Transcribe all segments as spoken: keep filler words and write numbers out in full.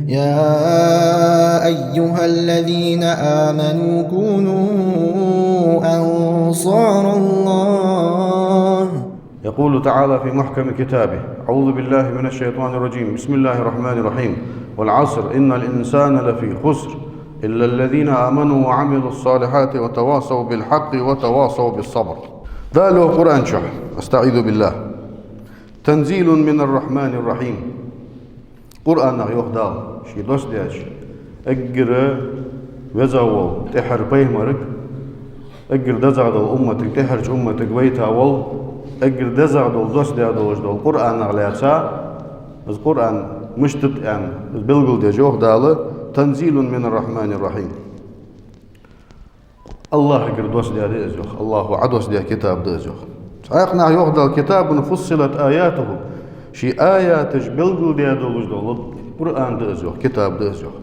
يا أيها الذين آمنوا كونوا أنصار الله. يقول تعالى في محكم كتابه: أعوذ بالله من الشيطان الرجيم. بسم الله الرحمن الرحيم. والعصر إن الإنسان لفي خسر إلا الذين آمنوا وعملوا الصالحات وتواصوا بالحق وتواصوا بالصبر. Дала йоах Къуръан чу: أستعيذ بالله. تنزيل من الرحمن الرحيم. Къуръанах йоах Дала, ший доссадаьча, эггара веза вола тӀеххьара пайхамарга, эггара дезагӀа дола умматага, тӀеххьарча умматага вайта вола, эггара дезагӀа дола доссадаь долаш дола Къуръанах лаьца, из Къуръан мишта да аьнна, из белгалдеш йоах Дала: تنزيل من الرحمن الرحيم. АллахӀагара доссадаь да из йоах, АллахӀа Ӏодоссадаь китаб да из йоах. Цхьаькха наха йоах Дала: كتاب فصلت آياته, ший аяташ белгалдаь долаш дола Къуръан да из йоах, китаб да из йоах.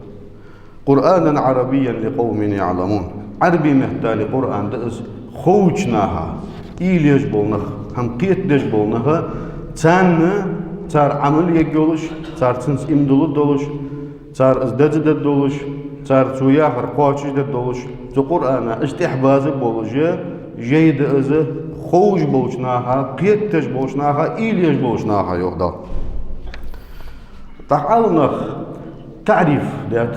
قرآنا عربيا لقوم يعلمون. Ӏарбий меттала Къуръан да из, ховча наха, уйла еш бола нах, хӀама кхетадеш бола наха, царна, цар Ӏамал ергйолаш, цар цунца иман дулларгдолаш, цар из деза дергдолаш, цар цо яхар кхоачашдергдолаш, цу Къуръана уж тӀехьабаза болаш, жай да из ховш болча наха, кхетадеш болча наха, уйла еш болча наха, йоах Дала. ТӀаккха Ӏаламнаха таӀриф даьд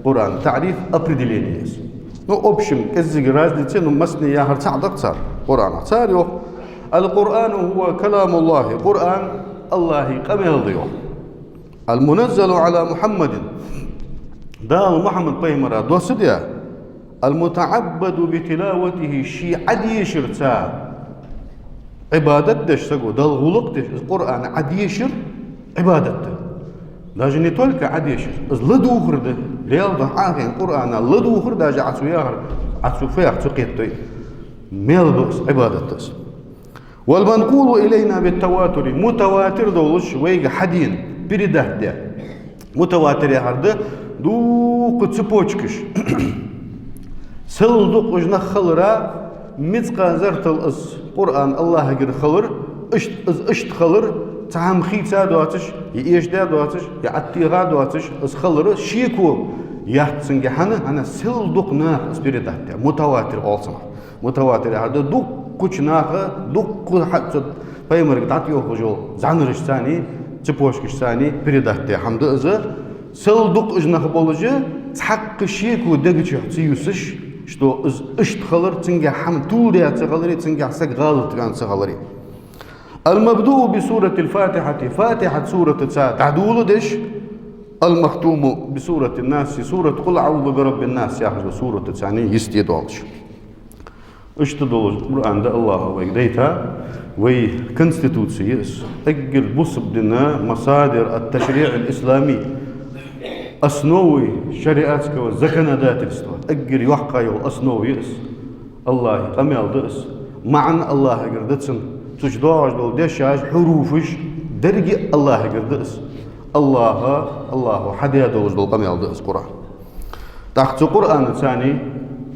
Къуръана, таӀриф, определение еза. Ну, в общем, кӀеззига разница, ну, массане яхар цхьа да-кх цар Къуръанах. Цар йоах: القرآن هو كلام الله, Къуръан АллахӀа къамаьл да йоах. المنزل على محمد, Дала Мухьаммад пайхамара доссадаь, المتعبد بتلاوته, ше Ӏодешарца Ӏибадат деш саго, Далла гӀулакх деш, из Къуръан Ӏодешар Ӏибадат да. Даже не только Ӏодешар, из ладувгӀар да, лела да Ӏахен Къуръана ладувгӀар, даже Ӏа цо яхар, Ӏа цо фу яхар цо кхетадой, мел ба из, Ӏибадат да из. والمنقول إلينا بالتواتر, мутаватир долаш вайга хьадена, передать даь. Мутаватир яхар да дукха цепочкаш. Сел дукха уж нах хиларах, мискъал зарратал из Къуръан АллахӀагара хилар, ишт-, из иштта хилар, цхьа хӀама хийца доацаш, е эшадаь доацаш, е Ӏаттеха доацаш, из хилар шеко яц цунга хӀана, хӀана сел дукха наха из передать даь, мутаватир оал цунах. Мутаватир яхар да дуккхача наха, дуккха хьа-, цу пайхамарга дӀатӀайохаш йола зӀанарашца, цепочкашца передать даь хӀама да из. Сел дукха уж нах болаш, цхьаккха шеко дега чу ца юсаш, что из иштта хилар, цунга хӀама тувладаь ца хиларе, цунга саг гӀалат ваьнна ца хиларе. المبدوء بسورة الفاتحة, Фатихьат суратаца дӀадоладеш, المختوم بسورة الناس, сурат قل أعوذ برب الناس яхаш йола суратаца йисте долаш. Иштта долаш Къуръан да АллахӀа вайга дайта, вай Конституци я из, эггара бусалба дина مصادر التشريع الإسلامي, основы шариатского законодательства, эггара йоккха йола основа я из. АллахӀа къамаьл да из. МаӀан АллахӀагара да цун. Цу чу доагӀаш дола дешаш, хьуруфаш, деррига АллахӀагара да из. АллахӀа, АллахӀа хьадаь долаш дола къамаьл да из Къуръан. ТӀаккха цу Къуръанаца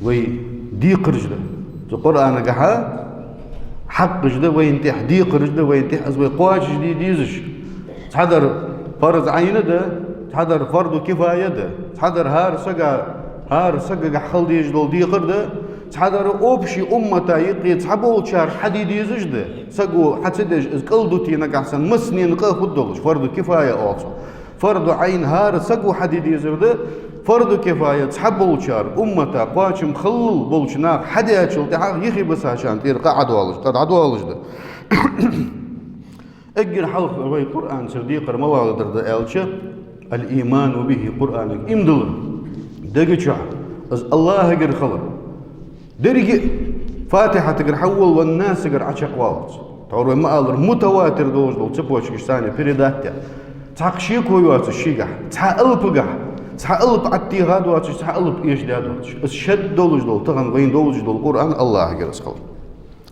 вай декхараш да. Цу Къуръанагахьа хьакъаш да вайна тӀехьа, декхараш да вайна тӀехьа, из вай кхоачашде дезаш. Цхьадар фарз Ӏайн да, цхьадар фарду кифая да, цхьадар хӀара сага, хӀара сагагахьа хила дезаш дола декхар да, цхьадар общий уммата юкъе цхьаболчар хьаде дезаш да. Саго хьа ца деш, из кӀалдите нагахьа санна массанена къа хургдолаш, фарду кифая оал цох. Фарду Ӏайн хӀара саго хьаде дезар да, фарду кифая цхьаболчар, уммата кхоачам хилал болча наха хьадаьчул тӀехьагӀа юхебисачарна тӀера къа Ӏодоалаш, къа дӀадоалаш да. Эггара хьалха вай Къуръанцара декхар ма валадар да аьлча, الإيمان به, Къуръанага иман диллар. Дега чу из АллахӀагара хилар. Деррига Фатихьатагара хьавола, والناس-агара Ӏочакхваллалца. Тхьовра вай ма аллара, мутаватир долаш дола цепочкашца передать даь. Цхьаккха шеко йоацаш шийгахьа, цхьа алапагахьа, цхьа алап Ӏаттеха доацаш, цхьа алап эшадаь доацаш. Из шед долаш дола, тахан вайна долаш дола Къуръан АллахӀагара из хилар.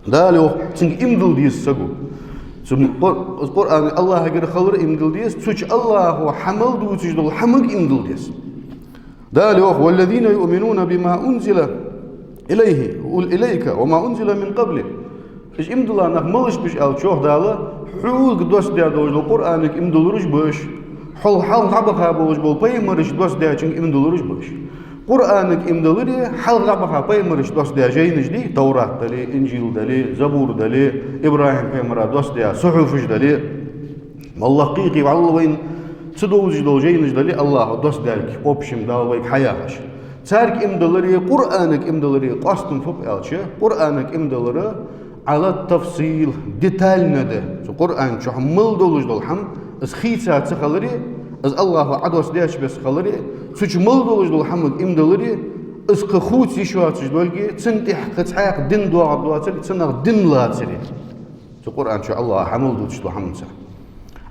Дала йоах, цунга иман дилла деза саго. Цу Къур-, Къуръан АллахӀагара хилара иман дилла деза, цу чу АллахӀа хьа мел дувцаш дола хӀамага иман дилла деза. Дала йоах: والذين يؤمنون بما أنزل إليه، إليك وما أنزل من قبلك. Уж иман дилла нах малаш ба уж аьлча, йоах Дала, хьога доссадаь долаш дола Къуръанага иман диллараш ба уж. Хьал-, хьалха дӀабаха болаш бола пайхамараш доссадаьчунга иман диллараш ба уж. Къуръанага иман диллар, хьалха дӀабаха пайхамараш доссадаь жайнаш дий, Таврат дале, Инжил дале, Забур дале, ИбрахӀим пайхамара доссадаь сухьуфаш дале, моллагӀа кхы-кхы вӀалла вайна ца довзаш дола жайнаш дале, АллахӀа доссадаьлга, общем, Дала вайга хьаяхаш. Царга иман диллар, Къуръанага иман диллар къоастам фу ба аьлча, Къуръанага иман диллар, على التفصيل, детально да. Цу Къуръан чу мел долаш дола хӀама, из хийца ца хилар, из АллахӀа Ӏодоссадаьча беса хилар, цу чу мел долаш дола хӀамага иман диллар, из кхы хувца йиш йоацаш долга, цунна тӀехьа кхы цхьаккха дин доагӀаргдоацалга, цунах дин лацар. Цу Къуръан чу АллахӀа хьа мел дувцаш дола хӀаманца.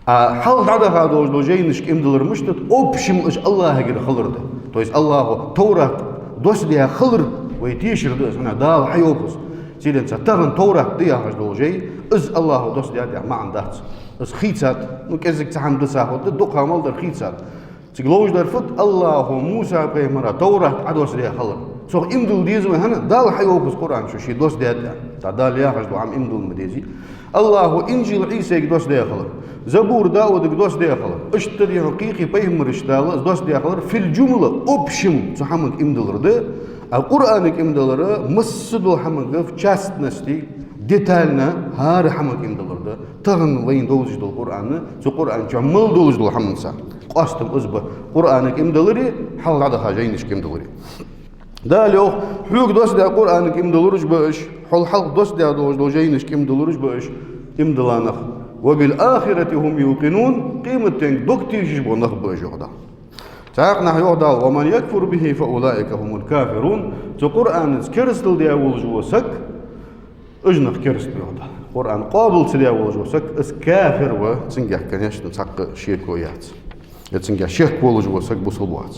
А хьалха дӀадаха долаш дола жайнашка иман диллар мишта да, общем, уж АллахӀагара хилар да. То есть АллахӀа Таврат доссадаь хилар вай тешар да из, хӀана Дала хьайоах из. Цудухьа тахан Таврат да яхаш дола жай, из АллахӀа доссадаьд яха маӀан дац. Из хийцад, ну, кӀезига цхьа хӀама дисса хургда, дукха хӀама мел дар хийцад. Цига ловш дар фуд, АллахӀа Муса пайхамара Таврат Ӏодоссадаь хилар. Цох иман дилла деза вай, хӀана Дала хьайоах из Къуръан чу, ше доссадаьд аьнна. ТӀаккха Дала яхаш дола хӀама иман дилла ма дезий. АллахӀа Инжил Ӏийсайга доссадаь хилар, Забур Даудага доссадаь хилар, иштта дий хьона кхы-кхы пайхамарашта Дала из доссадаь хилар, في الجملة, общем, цу хӀамага иман диллар да, а Къуръанага иман диллар масса дола хӀамага, в частности, детально, хӀара хӀамага иман диллар да. Тахан вайна довзаш дола Къуръан, цу Къуръан чу мел долаш дола хӀаманца къоастам из ба. Къуръанага иман диллар, хьалха дӀадаха жайнашка иман диллар. Дала йоах, хьога доссадаь Къуръанага иман диллараш ба уж, хьол хьалха доссадаь долаш дола жайнашка иман диллараш ба уж, иман дилла нах. وبالآخرة هم يوقنون, къематденга дог тешаш бола нах ба уж, йоах Дала. Цхьаькха нах, йоах Дала: ومن يكفر به فأولئك هم الكافرون. Цу Къуръанаца керастал даь волаш вола саг, уж нах кераста ба, йоах Дала. Къуръан къоабал ца даь волаш вола саг, из кафир ва, цунгахь, конечно, цхьаккха шеко яц. Е цунгахь шек волаш вола саг бусалба вац.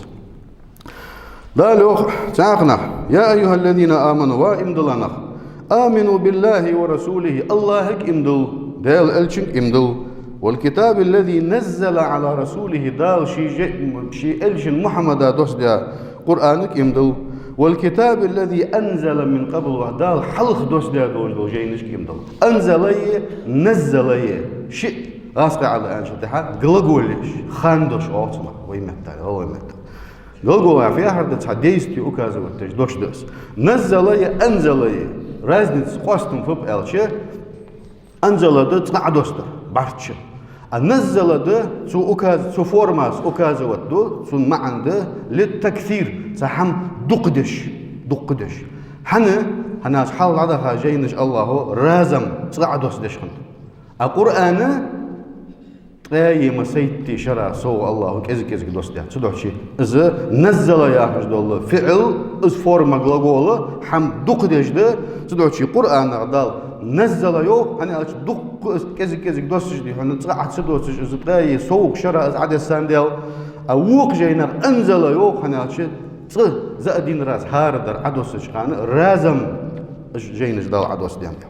Дала йоах цхьаькха нах: يا أيها الذين آمنوا, ва иман дилла нах, آمنوا بالله ورسوله, АллахӀага иман дилла, Даьла элчанга иман дилла, والكتاب الذي نزل على رسوله, Дала ший же-, ший элчанна Мухьаммада доссадаь Къуръанага иман дилла, والكتاب الذي أنزل من قبل, Дала хьалха доссадаь долаш дола жайнашка иман дилла. أنزل е, نزل е, шиъ гӀазкхий Ӏаьлла аьнначул тӀехьа глагол я уж, хандош оал цунах вай меттала, гӀалгӀай меттала. Глагол яхар да цхьа действие указывать деш дош да из. نزل е, أنزل е, разница, къоастам фу ба аьлча, أنزل да цкъа Ӏодоссадар, бӀарчча. А نزل да, цу указ-, цу формаца указывать ду, цун маӀан да للتكثير, цхьа хӀама дукхадеш, дукхадеш. ХӀана, хӀана аьлча хьалха дӀадаха жайнаш АллахӀа разом, цкъа Ӏодоссадеш хиннад. А Къуръан ткъаь е ма сайтта шера совгӀа АллахӀа кӀезиг-кӀезига доссадаьд. Цудухьа из نزل яхаш дола фиӀл, из форма глагола, хӀама дукхадеш да. Цудухьа Къуръанах Дала نزل йоах, хӀана аьлча дукха из кӀезиг-кӀезига доссаш дий хьона, цкъа Ӏа ца доссаш, из ткъаь е совгӀа шера из Ӏодессандаь. А вокха жайнах أنزل йоах, хӀана аьлча цкъа за а дийна раз хӀара дар Ӏодоссача хана разом жайнаш Дала Ӏодоссадаьд.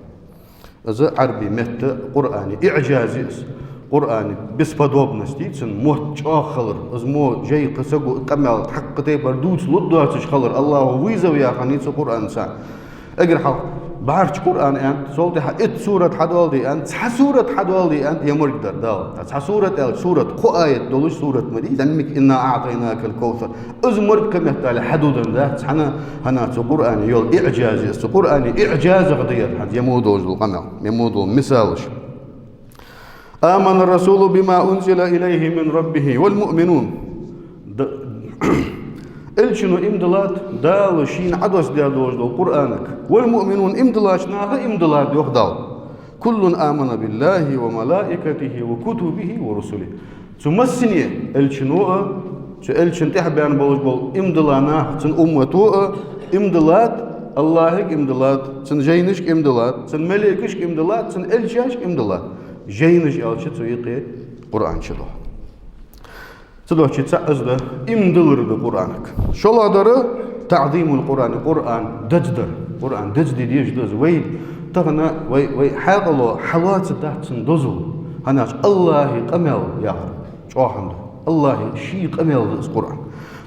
Из Ӏарбий метта Къуръана иӀжаз я из. Къуръана бесподобность я, цун мотт чӀоагӀа хилар, из мо жай кхы саго къамаьл хьакха тайпара дувца лургдоацаш хилар, АллахӀа вызов яь хиннай цу Къуръанца. Эггара хьалха бӀарчча Къуръан аьннад, цул тӀехьа итт сурат хьадоаладе аьннад, цхьа сурат хьадоаладе аьннад, е морг дар Дала. Цхьа сурат аьлча, сурат, кхо аят долаш сурат ма дий, зӀамига إنا أعطيناك الكوثر. Из морг кхы меттала хьадоладаь дац, хӀана, хӀана цу Къуръана йола иӀжаз я из, цу Къуръана иӀжазах да ер, хӀанз е мо долаш дола къамаьл, е мо дола мисалаш. آمن الرسول بما أنزل إليه من ربه والمؤمنون. Д-, Элчано иман диллад Дала шийна Ӏодоссадаь долаш дола Къуръанага. والمؤمنون, иман диллача наха иман диллад, йоах Дала. كل آمن بالله وملائكته وكتبه ورسله. Цу массане, Элчано а, цу Элчанна тӀехьа баьнна болаш бола иман дилла нах, цун уммато а иман диллад, АллахӀага иман диллад, цун жайнашка иман диллад, цун малейкашка иман диллад, цун элчашка иман диллад. Жайнаш аьлча цу юкъе Къуръан чудоагӀа. Цудухьа цаӀ из да, иман диллар да Къуръанага. ШоллагӀдар تعظيم القرآن, Къуръан дезадар. Къуръан дезаде дезаш да из. Вай тахан, вай, вай хьаькъало хьалоацаргдац цун дозал. ХӀана аьлча АллахӀа къамаьл яхар чӀоагӀа хӀама да. АллахӀа ший къамаьл да из Къуръан.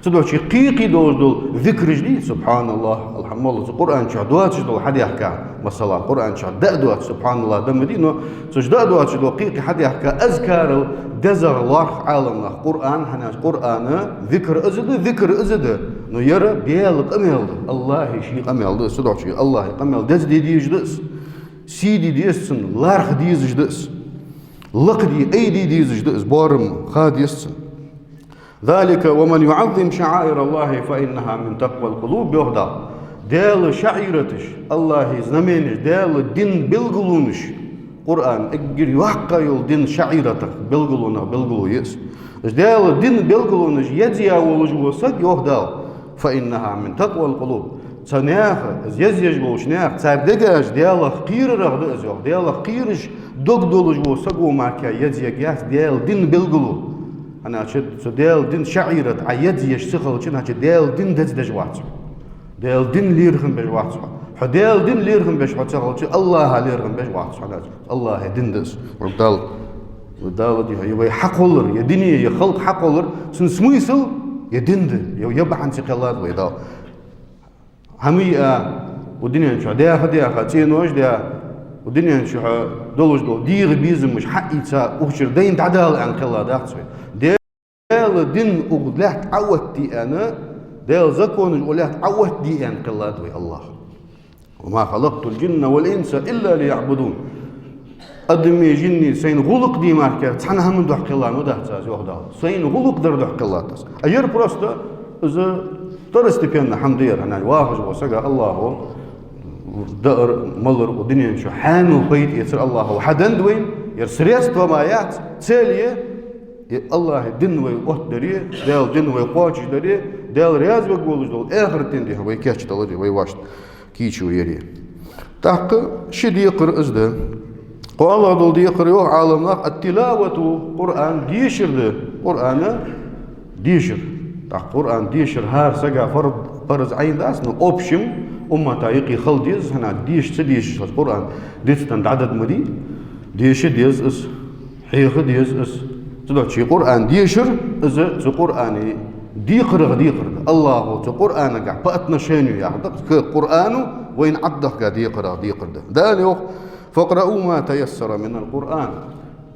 Цудухьа кхы-кхы долаш дола зикраш дий, субхьаналлахӀ, алхьамдулиллахӀ, цу Къуръан чу доацаш дола хьадаьхка, масала, Къуръан чу да а доаца, субхьаналлахӀ, да ма дий, но цу чу да а доацаш дола кхы-кхы хьадаьхка азкарал дезагӀа лоархӀ Ӏаламнаха Къуръан, хӀана аьлча Къуръан зикр из да, зикр из да, но ер Даьла къамаьл да, АллахӀа ший къамаьл да из, цудухьа АллахӀа къамаьл деза де дезаш да из, сий де деза цунна, лархӀа дезаш да из. Лакхе, айде дезаш да из, боарам ха деза цунна. ذلك ومن يعظم شعائر الله فإنها من تقوى القلوب, йоах Дала. Даьла шаӀираташ, АллахӀа знаменаш, Даьла дина белгалонаш, Къуръан эггара йоккха йола дина шаӀиратах, белгалонах белгало я из. Даьла дина белгалонаш езъяь волаш вола саг, йоах Дала, فإنها من تقوى القلوب. Цу наьха, из езъеш болча наьха, цар дегаш Даьлах кхерарах да из, йоах. Даьлах кхераш дог долаш вола саго мара езъергьяц Даьла дина белгало. ХӀана аьлча цу Даьла дина шаӀират Ӏа езъеш ца хилча, хӀана аьлча Даьла дин деза деш вац хьо. Даьла дин лерхӀам беш вац хьо. Хьо Даьла дин лерхӀам беш хьо ца хилча, АллахӀ лерхӀам беш вац хьо, хӀана аьлча АллахӀа дин да из. Дала, Дала дий хьона, е вай хьакхоллар, е дуне, е халкъ хьакхоллар, цун смысл е дин да, е, е бахьанца кхеллад вай Дала. ХӀама а, укх дунен чу даьха-даьха, цӀенош а даь, укх дунен чу долаш дола дегӀа безамаш хьаийца, укх чура дайна дӀадала аьнна кхелла дац вай. Даьла дин укх лаьтта Ӏооттаде аьнна, Даьла законаш укх лаьтта Ӏооттаде аьнна кхеллад вай АллахӀ. وما خلقت الجن والإنس إلا ليعبدون. Адамий, жинний сайна гӀулакх де мара цхьан хӀаман духьа кхелла ма дац аз, йоах Дала. Сайна гӀулакх дара духьа кхеллад аз. А ер просто из второстепенни хӀама да ер, хӀана аьлча вахаш вола сага АллахӀа даар, малар, укх дунен чу хьаьнал пайда эцар АллахӀа хьаденнад вайна, ер средство мара яц, цель я, е АллахӀа дин вай оттадари, Даьла дин вай кхоачашдари, Даьла раьза варгволаш дола ахарата ден духьа вай кийчдалари, вай вешта кийчо яри. ТӀаккха ши декхар из да. КхоалагӀа дола декхар, йоах Ӏаламнаха, ат-тилавату, Къуръан дешар да, Къуръан дешар. ТӀаккха Къуръан дешар хӀара сага фарз, фарз Ӏайн дац, но общем уммата юкъе хила деза, хӀана аьлча деша ца дезаш хилча Къуръан дицдан дӀадада ма дий, деша деза из. Хьеха деза из. Цудухьа Къуръан дешар, из цу Къуръана декхарах декхар да. АллахӀа цу Къуръанагахь по отношению яхар да, к Къуръану вайна Ӏодехка декхарах декхар да. Дала йоах: فاقرؤوا ما تيسر من القرآن.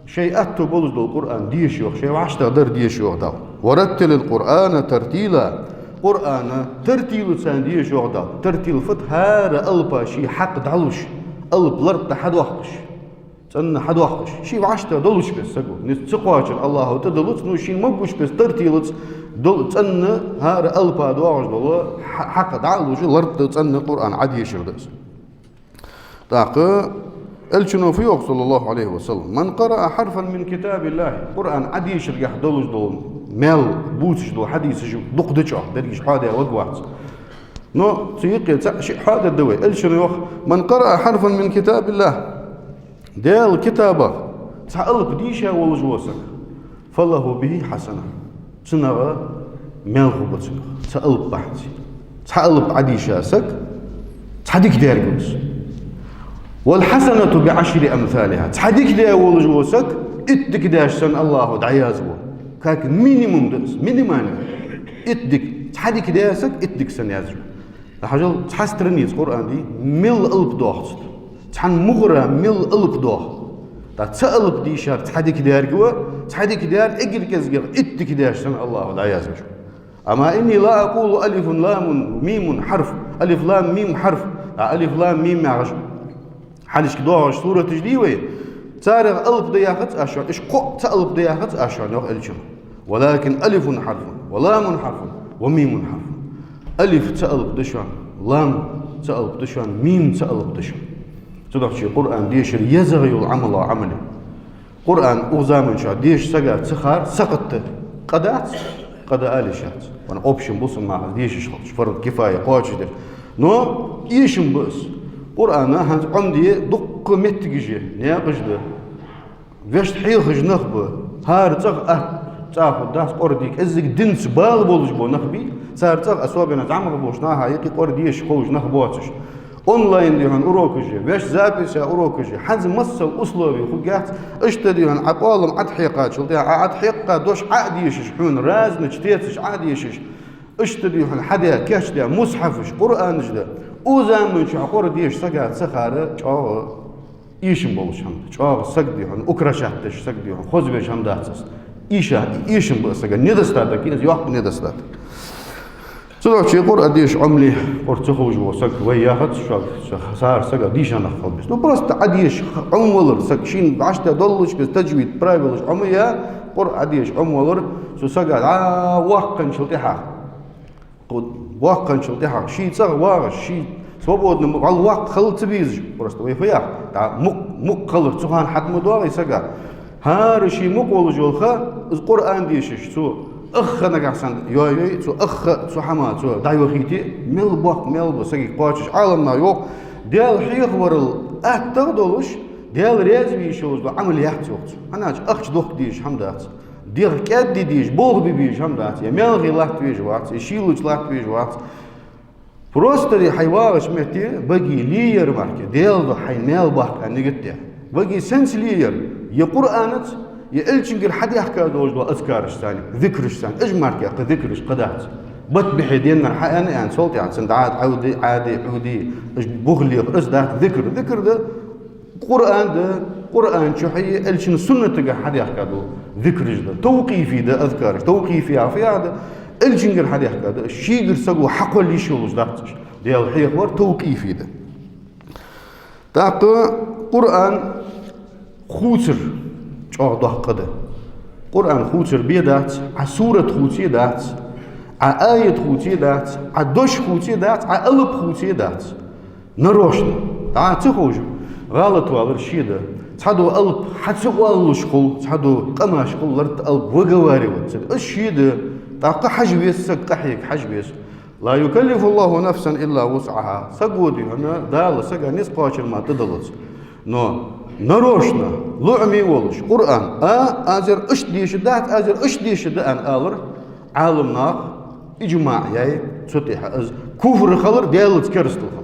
Шоай аьттув болаш дола Къуръан деша, йоах, шоай вӀаштӀехьдараш деша, йоах Дала. ورتل القرآن ترتيلا. Къуръан тартилаца деша, йоах Дала. Тартил фуд? ХӀара алапа ший хьакъ дӀалуш, алап лартӀа хьадоаккхаш. ЦӀена хьадоаккхаш, ший вӀаштӀехьа долаш бесса саго. Низ ца кхоачар АллахӀа тӀадиллац, но шийна могаш бесса тартилаца дол-, цӀена хӀара алапа доагӀаш дола хьа-, хьакъ дӀа а луш, лартӀа цӀена Къуръан Ӏодешар да из. ТӀаккха Элчано фу йоах, صلى الله عليه وسلم: من قرأ حرفا من كتاب الله. Къуръан Ӏодешаргахь долаш дола маьл бувцаш дола хьадисаш дукха да чӀоагӀа, деррига хьоадаь варгвац. Но цу юкъе цаӀ-шиъ хьоадергда вай. Элчано йоах: من قرأ حرفا من كتاب الله. Даьла китабах цхьа алап дийша волаш вола саг, فله به حسنة. Цунах маьл хургба цунах, цхьа алап бахьанца. Цхьа алап Ӏодийша саг, цхьа дика даьрг ва из. والحسنة بعشر أمثالها. Цхьа дика даь волаш вола саг, итт дика даьш санна АллахӀа дӀаязду. Как минимум да из, минимально. Итт дика, цхьа дика даь саг, итт дика санна язду. ДӀахьажал, цхьа страница Къуръан дий, мел алап доагӀа цу тӀа. Цхьан мугӀара мел алап доагӀа. ТӀаккха цхьа алап дийшар цхьа дика даьрг ва, цхьа дика даьр эггара кӀезигагӀа итт дика даьш санна АллахӀа дӀаязду. أما إني لا أقول ألف لام ميم حرف، алиф лам мим хьарф, а алиф лам мим яхаш хьалхашка доагӀаш сураташ дий вай, царех алап да яхац аз шоана, уж кхоъ цхьа алап да яхац аз шоана, йоах Элчано. ولكن ألف حرف، ولام حرف، وميم حرف. Алиф цхьа алап да шоана, лам цхьа алап да шоана, мим цхьа алап да шоана. Цудухьа Къуръан дешар езагӀа йола Ӏамал я, Ӏамал я. Къуръан укх заман чу деша сага ца хар сакхат да, къа дац, къа да ала йиш яц. Вайна общем бусалба наха дешаш хилча, фарз кифая кхоачашдеш. Но эшам ба из. Къуръан хӀанз Ӏомаде дуккха моттигаш я, наькъаш да. Вешта хьехаш нах ба. ХӀара цӀагӀа атта цӀа хургдац къора де, кӀеззига динца бала болаш бола нах бий. Цар цӀагӀа, особенно зӀамагӀа болча наха юкъе къора деша ховш нах боацаш. Онлайн, дий хьона, урокаш я, вешта запись я урокаш я. ХӀанз масал услови хургьяц, иштта, дий хьона, Ӏа къоалам Ӏа тӀахьекхачул тӀехьагӀа, Ӏа тӀахьекха дош Ӏа а дешаш, хьона разнача тецаш Ӏа а дешаш, иштта, дий хьона, хьадаь, кийчдаь мусхьафаш, Къуръанаш да. Укх заман чухь Къуръан деша сага ца хар чӀоагӀа эшам болаш хӀама да. ЧӀоагӀа саг, дий хьона, украшать деш саг, дий хьона, хоза веш хӀама дац из. Эша, эшам ба сага, недостаток я из, йоккха недостаток. Цудухьа Къуръан деша Ӏомале, Къуръан ца ховш вола саг, вай яхац шуга, цхьа саг дийша нах хила беза. Ну, просто Ӏа деша Ӏомавалар, саг шийна вӀаштӀехьа доллача беза, таджвид правилаш Ӏомаяь, Къуръан Ӏа деша Ӏомавалар, цу сага дӀа воккханчул тӀехьагӀа. Кху-, воккханчул тӀехьагӀа, ший цӀагӀа вагӀаш, ший свободно вӀалла воккха хила ца везаш, просто вай фу йоах, дӀа мукх-, мукх хилар цу хана хьатӀа ма доагӀий сага. ХӀара ший мукъа волаш йола ха, из Къуръан дешаш, цо ах ха нагахьа санна йойой, цо ах ха цу хӀаман цо дӀайохийте, мел боккха, мел ба сагага кхоачаш. Ӏаламнаха йоах, Даьла хьехаварал атта а долаш, Даьла раьза ве йиш йолаш дола Ӏамал яц, йоах цо. ХӀана аьлча ахча дохка дезаш хӀама дац. ДегӀ кӀаьдде дезаш, болх бе безаш хӀама дац, е маьлхе латта везаш вац, е шийлача латта везаш вац. Просто, дий, хьай вагӀача метте баге ле яр мара, Даьла духьа хьайна маьл баккха аьнна нигат де. Баге сенца ле яр? Е Къуръанаца, е Элчангара хьадаьхка долаш дола азкарашца, зикрашца. Уж мара кхы зикраш кхы дац. Бат бихьа деннар хьааьнна, аьнна, цул тӀехьагӀа цун дӀа Ӏовди, Ӏади, Ӏуди, уж бух лехар, из дац зикр. Зикр да Къуръан да, Къуръан чухьи Элчан суннатага хьадаьхка дола зикраш да. Тавкъифи да азкараш. Тавкъифи яхар фу яхар да? Элчангара хьадаьхка да, шийгара саго хьакхолла йиш йолаш дац уж. Даьла хьехавар тавкъифи да. ТӀаккха Къуръан хувцар чӀоагӀа доккха къа да. Къуръан хувцар бе дац, Ӏа сурат хувце дац, Ӏа аят хувце дац, Ӏа дош хувце дац, Ӏа алап хувце дац. Нарочно. ДӀа ца ховш, гӀалат валар ше да. Цхьадола алап хьа ца оалаш хул, цхьадола къамаш хул лартта алап выговаривать ца де. Из ше да. ТӀаккха хьажа веза саг, къахьега хьажа веза. لا يكلف الله نفسا إلا وسعها. Саго, дий хьона, Дала сага низ кхоачар мара тӀадалац. Но нарочно, лоӀаме волаш, Къуръан, а, аз ер иштта дешаргдац, аз ер иштта дешаргда аьнна алар, Ӏаламнаха иджмаӀ яьй цу тӀа, из куфр хилар, Даьлаца керастал хилар.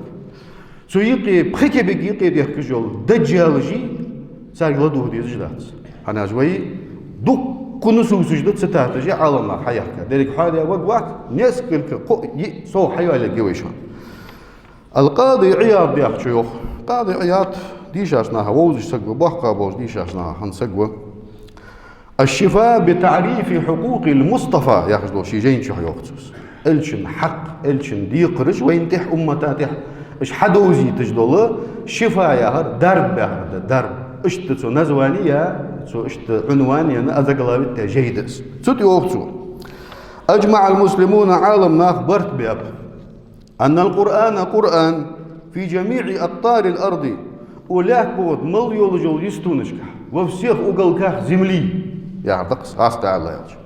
Цу юкъе, пхи кепек юкъе дехкаш йола даджалаши, царга ладувгӀа дезаш дац. ХӀана аьлча вай дуккха нусусаш да, цитаташ я Ӏаламнаха хьаяхка. Деррига хьоадаь варгвац, несколько, кхо, йиъ сов хьайоалаергья вай шоана. Ал-Къади Ӏияд яхачо йоах. Къади Ӏияд дийшача наха вовзаш саг ва, боккха болча дийшача наха хинна саг ва. «الشفاء بتعريف حقوق المصطفى» яхаш дола ший жайна чу йоах цо из. Элчан хьакъ, Элчан декхараш вайна тӀехьа, уммата тӀехьа, уж хьадовзийташ дола шифа яхар, дарба яхар да, дарба. Иштта цо названи яь, цо иштта Ӏунван яь, озаглавить яь жай да из. Цу тӀа йоах цо: «أجمع المسلمون» Ӏаламнаха барт баьб. «أن القرآن» Къуръан «في جميع أقطار الأرض» укх лаьтта бухта мел йолаш йолча йистонашка, «во всех уголках земли» яхар да-кх из, хьаста аьлча.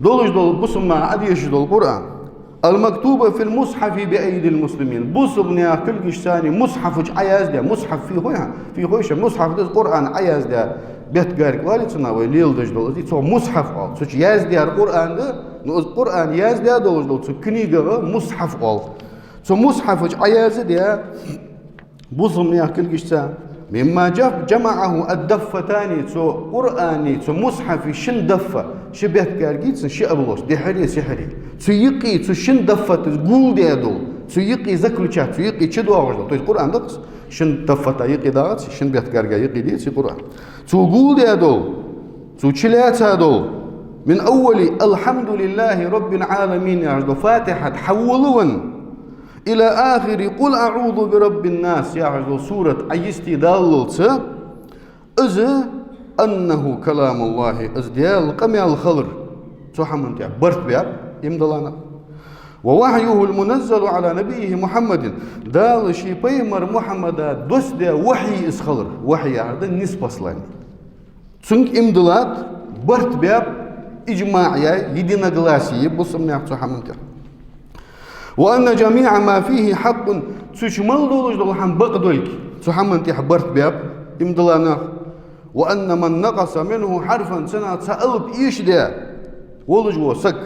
Долаш дола, бусалба наха Ӏодешаш дола Къуръан, «المكتوب في المصحف بأيدي المسلمين» бусалба наьха кулгашца мусхьаф чу Ӏояздаь, мусхьаф фу хой хьона, фу хой шоана, мусхьаф да из Къуръан Ӏояздаь, бетта гарга оалий цунах вай леладеш дола, из цо мусхьаф оал, цу чу яздаьр Къуръан да, но из Къуръан яздаь долаш дола цу книгага мусхьаф оал. Цу мусхьаф чу Ӏояздаь бусалба наьха кулгашца, «مما جف-، جمعه الضفتان» цу Къуръана, цу мусхьафа шин даффа, ши бетта гарга цун ши обложка, дехьари, сехьари. Цу юкъе, цу шин даффа тӀа гулдаь дола, цу юкъе заключать, цу юкъе чудоагӀаш дола. То есть Къуръан да-кх из, шин даффа тӀа юкъе дагӀац, шин бетта гарга юкъе деций Къуръан. Цо гулдаь дола, цо чулаьца дола, «من أول الحمد لله رب العالمين» яхаш дола Фатихьа тӀа хьаволавенна, «إلى آخر قل أعوذ برب الناس» яхаш дола сурат Ӏойисте даллалца, из «أنه كلام الله», из Даьла къамаьл хилар, цу хӀаман тӀа барт баьб иман дилла наха. «ووحيه المنزل على نبيه محمد», Дала ший пайхамар Мухьаммада доссадаь вахьи из хилар, вахьи яхар да ниспослание. Цунга иман диллад, барт баьб, иджмаӀ яьй, единогласие я бусалба наьха цу хӀаман тӀа. «وأن جميع ما فيه حق», цу чу мел долаш дола хӀама бакъдолга, цу хӀаман тӀа барт баьб иман дилла наха. «وأن من نقص منه حرفا», цунах цхьа алап эшадаь волаш вола саг,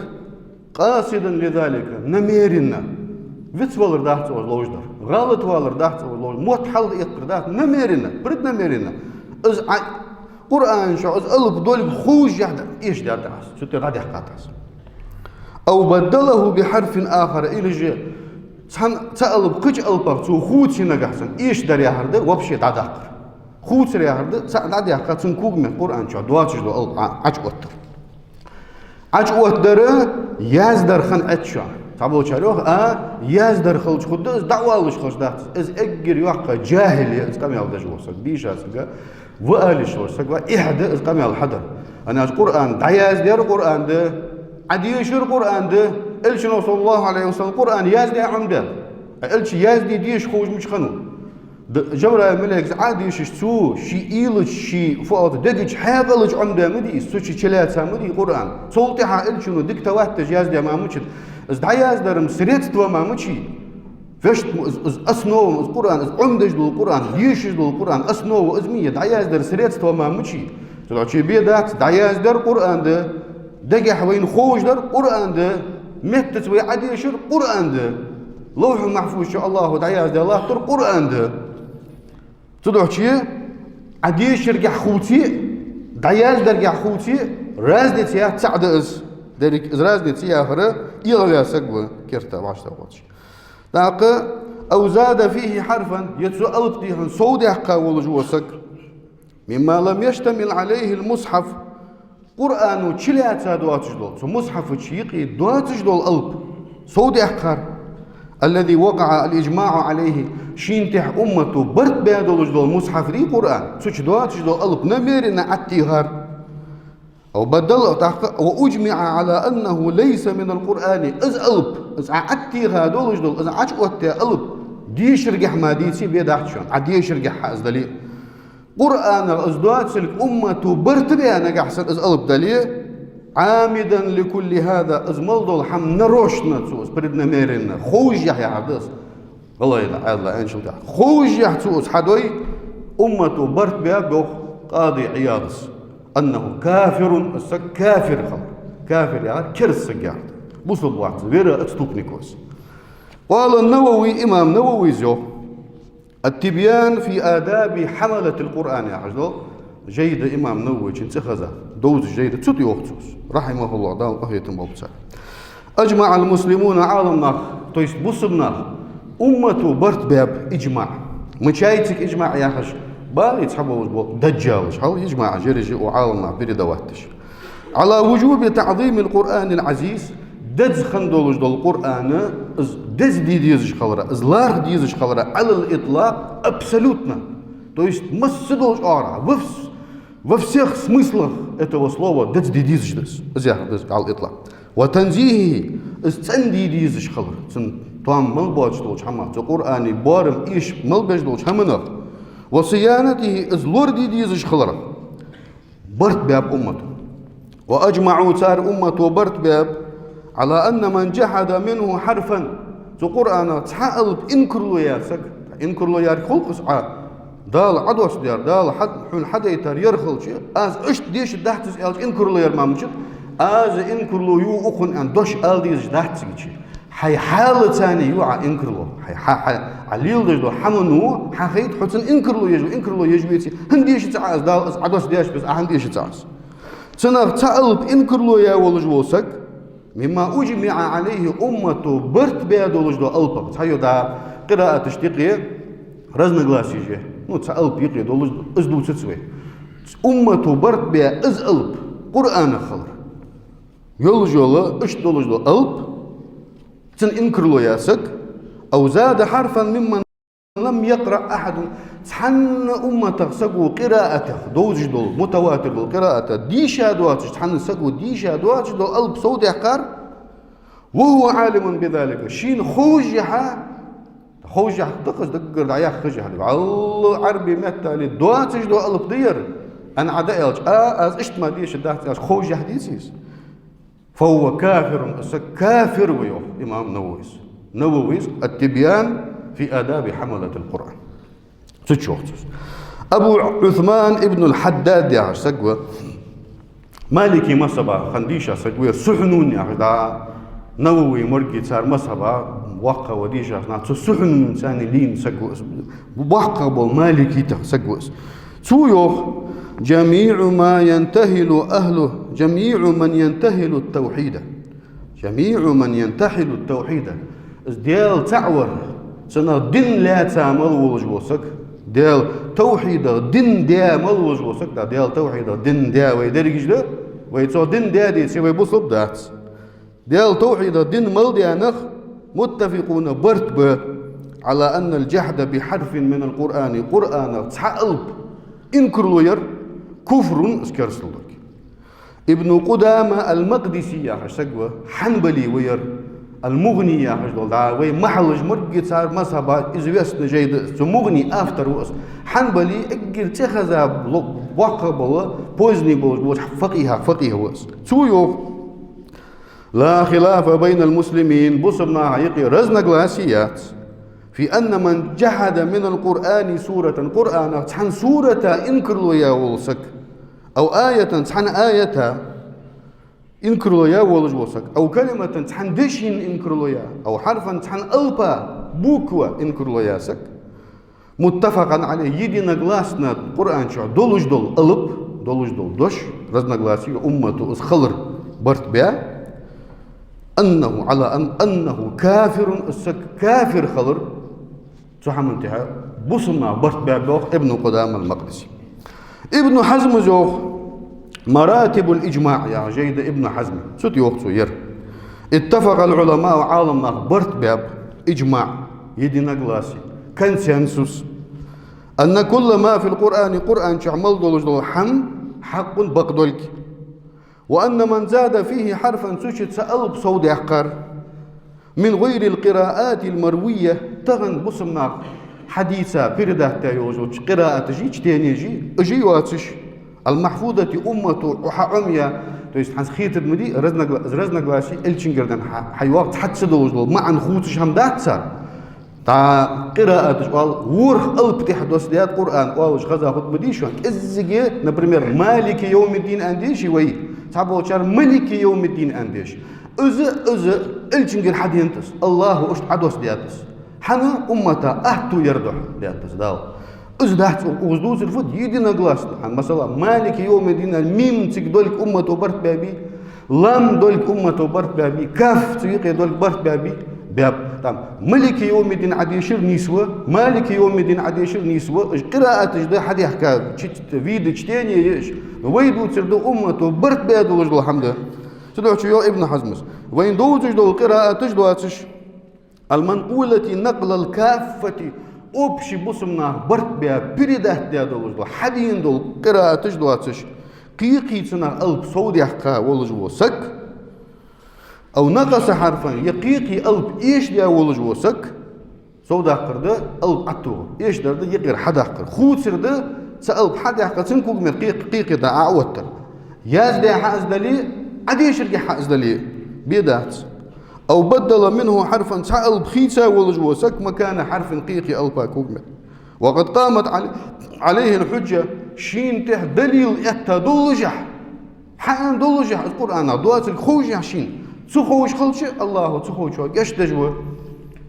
«قاصدا لذلك», намеренно, Вицвалар дац цо из ловш дар. ГӀалатвалар дац цо из ловш дар. Мотт хьалха эккхар дац. Намеренно, преднамеренно. Из Ӏа-, Къуръан чу из алап долга ховш яхь да, эшадаьд аз. Цу тӀа дӀадаьккхад аз. أو بدله بحرف آخر, или же цхьан, цхьа алап кхыча алапах цо хувцийна нагахь санна, эшадар яхар да вообще дӀадаккхар. Хувцар яхар да, цхьа дӀадаьккха цун когаметта Къуръан чу доацаш дола алап Ӏа-, Ӏочуоттар. Ӏочуоттадар яздар хинна Ӏац шоана. Цхьаболчар йоах, а, яздар хилча хургда из, дӀаоалаш хилча дац. Из эггара йоккха джахӀил я, из къамаьл деш вола саг, дийша саг ва, ва ала йиш йолаш саг ва, эхь да из къамаьл хьадар. ХӀана аьлча Къуръан дӀаяздаьр Къуръан да, Ӏодешар Къуръан да, Элчано, صلى الله عليه وسلم, Къуръан яздаь Ӏомадаьд. Элча язде деша ховш мича хиннав? Д-, Жабраил малейкас Ӏодешаш цо, ший уйлача, ший фу оал, дега чу хьаькъал чу Ӏомадаь ма дий из, цу чу чулаьца ма дий Къуръан. Цул тӀехьа Элчано диктовать деш яздаь ма мичад. Из дӀаяздар-м средство ма мичий. Вешта м-, из, из основа, из Къуръан, из Ӏомадеш дола Къуръан, дешаш дола Къуръан, основа из ма йий, дӀаяздар средство ма мичий. Цудухьа бе дац, дӀаяздаьр Къуръан да. Дагахь вайна ховш дар Къуръан да, меттаца вай Ӏодешар Къуръан да. Лавхьул-Махьфуз чу АллахӀа дӀаяздаь латтар Къуръан да. Цудухьа Ӏодешаргахь хувце а, дӀаяздаргахь хувце а, разница яц, цаӀ да из. Деррига из разница яхар, эгӀаваь саг ва керта вӀаштӀехьа волча. ТӀаккха, أو زاد فيه حرفا, е цу алапа дийхьа сов даьккха волаш вола саг. مما لم يشتمل عليه المصحف. Къуръано чулаьца доацаш дола, цу мусхьафа чу юкъе доацаш дола алап сов даьккхар. الذي وقع الإجماع عليه. Шийна тӀехьа уммато барт баь долаш дола мусхьаф дий Къуръан, цу чу доацаш дола алап намеренно Ӏотехар. أو بدل, тӀаккха, وأجمع على أنه ليس من القرآن. Из алап, из Ӏа Ӏотеха долаш дола, из Ӏочуоттадаь алап дешаргахь ма дийце, бе дац шоана, Ӏа дешаргахь из дале а. Къуръанах из доацилга уммато барт баь нагахь санна из алап дале, عامدا لكل هذا, из мел дола хӀама нарочно цо из, преднамеренно, ховш яхь яхар да из. ГӀалгӀай да, Ӏаьдала аьнначул тӀехьа. Ховш яхь цо из хьадой, уммато барт баьб, йоах Къади Ӏияда. أنه كافر, из саг кафир хилар. Кафир яхар кераста саг яхар да. Бусалба вац, вера отступник ва из. قال النووي, имам Нававис йоах. التبيان في آداب حملة القرآن яхаш дола жайна, имам Нававийчун цӀихеза довзаш жайна, цу тӀа йоах цо из, رحمه الله, Дала къахетам болба царна. أجمع المسلمون, Ӏаламнах, то есть бусалба нах, уммато барт баьб, иджмаӀ. Мичай цига иджмаӀ яхаш, бакъий цхьаболаш бола даджалаш, хьал иджмаӀ жирижи у Ӏаламнах передавать деш. على وجوب تعظيم القرآن العزيز, деза хинна долаш дола Къуръан, из деза де дезаш хилара, из лархӀа дезаш хилара, على الإطلاق, абсолютно. То есть масса долча оагӀорахьа, во вс-, во всех смыслах этого слова деза де дезаш да из. Из яхар да из, على الإطلاق. وتنزيهه, из цӀена де дезаш хилара, цун тоам мел боацаш долча хӀамах, цу Къуръана боарам эшаш мел беш долча хӀаманах. وصيانته, из лораде дезаш хиларах. Барт баьб уммато. وأجمعوا, цар уммато барт баьб, على أن من جحد منه حرفا, цу Къуръанах цхьа алап инкарло яьр саг, инкарло яьр хул-кх из Ӏа, Дала Ӏодоссадаьр, Дала хьа-, хьона хьадайтар ер хилча, аз иштта дешаргдац из аьлча, инкарло яьр ма мичад, аз инкарло ю укхунна аьнна дош ала дезаш дац цига. Хьай хьалаца ю Ӏа инкарло. Хьай хьа-, хьа-, Ӏа леладеш дола хӀама ва, хьахайт хьо цунна инкарло еш ва, инкарло еш веце, хӀана дешац Ӏа из, Дала из Ӏодоссадаьча бесса Ӏа хӀана дешац Ӏа из. Цунах цхьа алап инкарло яь волаш вола саг, مما أجمع عليه, уммато барт баь долаш дола алапах, цхьайола къирааташта юкъе разногласие я, ну, цхьа алап юкъе долаш, из дувцац вай. Уммато барт баь из алап, Къуръанах хилар. Йолаш йола, иштта долаш дола алап, цунна инкарло яь саг, أو زاد حرفا ممن لم يقرأ أحد, цхьанне умматах саго къираатах, довзаш дола, мутаватир дола къираатах дийша доацаш, цхьанне саго дийша доацаш дола алап сов даьккхар, وهو عالم بذلك, шийна ховш яхь, ховш яхь да-кх из, даггара дӀаяхаш яхь да. ВаллахӀи, Ӏарбий меттала доацаш дола алап да ер, аьнна Ӏа дӀааьлча, а, аз иштта ма дешаргдац аьлча, ховш яхь деций из? فهو كافر, из саг кафир ва, йоах имам Нававис. Нававис, التبيان في آداب حملة القرآن. Цу чу йоах цо из. Абу Ӏусман ибн аль-Хьаддад яхаш саг ва. Малики мазхӀабах хинна дийша саг ва, Сухьнун яхаш да. Навави моргги цар мазхӀаба боккха ва дийшача наха, цу сухьун царна лийна саг ва из. Боккха бола маликитах саг ва из. Цо йоах: «جميع ما ينتحل أهله، جميع من ينتحل التوحيد». «جميع من ينتحل التوحيد». Из Даьла цаӀ вар, цунах дин лаьца мел волаш вола саг, Даьла тавхьидах дин даь мел волаш вола саг, да, Даьла тавхьидах дин даь вай дерригаш да, вай цо дин даь деце, вай бусалба дац. Даьла тавхьидах дин мел даь нах, «متفقون», барт ба, «على أن الجحد بحرف من القرآن», Къуръанах цхьа алап инкарло яр, «كفر», из керастал долга. Ибн Къудама ал-Макъдиси яхаш саг ва, хьанбали ва ер, ал-МугӀни яхаш дола, да, вай махьалаш моргги цар мазхӀаба известный жай да из. Цу МугӀни автор ва из. Хьанбали эггара цӀихеза ло-, боккха бола, поздний болаш болча факъихах факъих ва из. Цо йоах: «لا خلاف بين المسلمين», бусалба наха юкъе разногласи яц, «في أن من جحد من القرآن سورة», Къуръанах цхьан сурата инкарло яь вола саг, «أو آية», цхьан аята инкарло яь волаш вола саг, «أو كلمة», цхьан дешийна инкарло яь, «أو حرفا», цхьан алапа, буква инкарло яь саг, «متفقا عليه», единогласно Къуръан чу долаш дола алап, долаш дола дош, разногласи, уммато из хилар барт баь, «أنه على أن-، أنه كافر», из саг кафир хилар, цу хӀаман тӀехьа бусалба наха барт баьб, йоах Ибн Къудама ал-Макъдиси. Ибн Хьазма йоах, «مراتب الإجماع» яха жай да Ибн Хьазма. Цу тӀа йоах цо ер: «اتفق العلماء», Ӏаламнаха барт баьб, иджмаӀ, единогласи, консенсус, «أن كل ما في القرآن», Къуръан чу мел долаш дола хӀама, «حق», бакъдолга. «وأن من زاد فيه حرفا», цу чу цхьа алап совдаьккхар, «من غير القراءات المروية», тахан бусалба наха хьадийца, передать даь йолаш йолча къирааташи, чтенеши, уж йоацаш, «المحفوظة», уммато хьаӀомаяь, то есть хӀанз хетар ма дий, разногла-, разногласи Элчангара денна хьа-, хьайоагӀа цхьацца долаш дола маӀан хувцаш хӀама дац цар. ДӀа къирааташ оал, ворхӀ алап тӀехьа доссадаьд Къуръан оалаш хеза хургда ма дий шоана. КӀеззига, например, «مالك يوم الدين» аьнна деший вай, цхьаболчар «ملك يوم الدين» аьнна деш. Из, из Элчангара хьаденад из, АллахӀа иштта Ӏодоссадаьд из. ХӀана? Уммата аьттув яра духьа даьд из Дала. Из дац укх-, укхаза дувцар фуд? Единогласно. ХӀана, масала, «مالك يوم الدين» аьнна, мим цига долга уммато барт баьбий? Лам долга уммато барт баьбий, каф цу юкъе долга барт баьбий, баьб. Там «ملك يوم الدين» Ӏодешар нийса ва, «مالك يوم الدين» Ӏодешар нийса ва, уж къирааташ да хьадаьхка, чит-, виды чтения я уж. Но вай дувцар да уммато барт баь долаш дола хӀама да. Цудухьа йоах Ибн Хьазмас: «Вайна довзаш дола къирааташ доацаш, المنقولة نقل الكافة, общий бусалба наха барт баь, передать даь долаш дола, хьадена дола къирааташ доацаш, кхы-кхы цунах алап совдаьккха волаш вола саг, أو نقص حرفا, е кхы-кхы алап эшадаь волаш вола саг», совдаккхар да алап ӀотӀатоха, эшадар да юкъера хьадаккхар, хувцар да цхьа алап хьадаьккха, цун кугамет кхы-, кхы-кхы дӀа Ӏоттар. Яздаь хьа из дале, Ӏодешаргахьа из дале, бе дац. «أو بدل منه حرفا», цхьа алап хийца волаш вола саг, «مكان حرف», кхы-кхы алапа кугамет. «وقد قامت عل-، عليه الحجة», шийна тӀехьа далил этта доллашехь, хьааьнна доллашехь, из Къуръанах доацилга ховшшехь шийна. Ца ховш хилча, АллахӀа ца ховчоа гешт деш ва.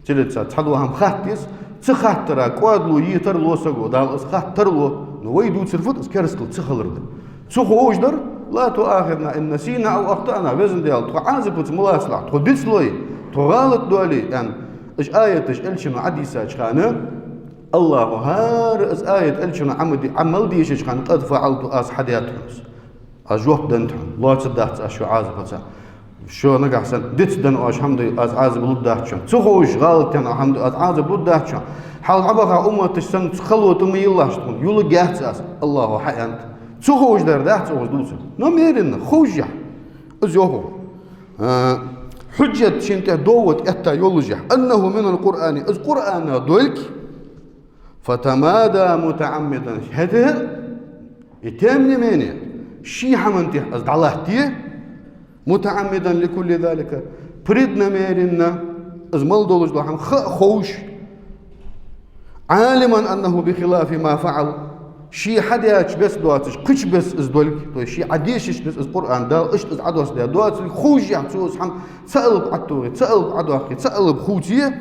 Цилица цхьа дола хӀама хатта деза, ца хаттара кӀоадало е тарлу саго, Дала из хатта тарлу. Но вай дувцар фуд, из керастал ца хилар да. Ца ховш дар: «لا تؤاخذنا إن نسينا أو أخطأنا», Везан Даьла, тхо Ӏазапаца ма лацалахь, тхо дицлой, тхо гӀалат долий, аьнна. Уж аяташ Элчано Ӏодийцача хана, АллахӀа хӀара из аят Элчано Ӏо ма де-, Ӏо мел дийшача хана: «قد فعلت», аз хьадаьд хьона из. Аз жоп деннад хьона, лоацаргдац аз шо Ӏазапаца. Шо нагахьа санна дицденна оаш хӀама ду, аз Ӏазап лургдац шоана. Ца ховш, гӀалат денна хӀама ду, аз Ӏазап лургдац шоана. Хьалха Ӏобаха умматаш санна хало тӀа ма йиллалахь тхона, йиларгьяц аз, АллахӀа хьааьннад. Ца ховш дар дац укхаза дувцар. Намеренно, ховшшехь. Из йоах укхо. А, хьуджат шийна тӀа довод этта йоллашехь, «أنه من القرآن», из Къуръанах долга, «فتمادى متعمدا», хӀаьта а, и тем не менее, ший хӀаман тӀехьа из дӀалатте, «متعمدا لكل ذلك», преднамеренно, из мел долаш дола хӀама ха а ховш, «عالما أنه بخلاف ما فعل», Ше хьадаьча беса доацаш, кхыча беса из долга, то есть ше Ӏодешача беса из Къуръан, Дала иштта из Ӏодоссадаь доацилга, ховшшехь цо из хӀама цхьа алап Ӏотохе, цхьа алап Ӏодоаккхе, цхьа алап хувце,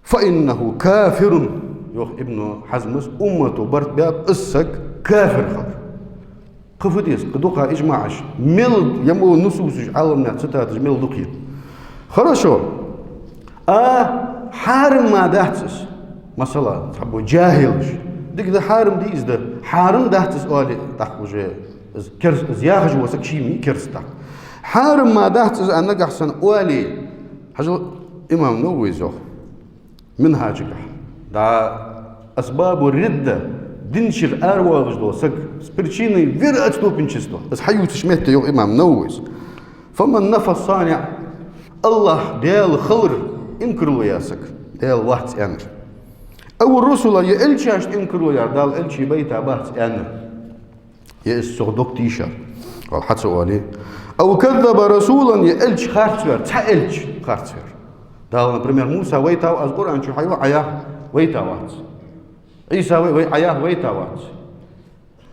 «فإنه كافر», йоах Ибн Хьазмас, уммато барт баьб из саг кафир хилар. Кхы фу деза, кхы дукха иджмаӀаш мел, е мо нусусаш, Ӏаламнаьха цитаташ мел дукха я. Хорошо. А, хьарам ма дац из. Масала, цхьаболча джахӀилаша: дика да, хьарам дий из да, хьарам дац из оале, тӀаккха уже из керс-, из яхаш вола саг ше ма вий керста. Хьарам ма дац из аьнна нагахьа санна оале, хьажал, имам Нававис йоах МинхӀаджагахьа, да, асбабу ридда, динчура аравоалаш дола саг, с причиной вероотступничества, из хьаювцача метте йоах имам Нававис: «فمن نفى الصانع», АллахӀ, Даьла хилар инкарло яь саг, Даьла вац аьннар, «أو الرسل», е элчашта инкарло яьр, Дала элчий байта бац аьннар, е из цох дог тийшар, вала хьа ца оале, «أو كذب رسولا», е элча харцвер, цхьа элча харцвер. Дала, например, Муса вайта ва, аз Къуръан чу хьайоах, Ӏа яхар вайта вац. Ӏийса вай, вай, Ӏа яхар вайта вац.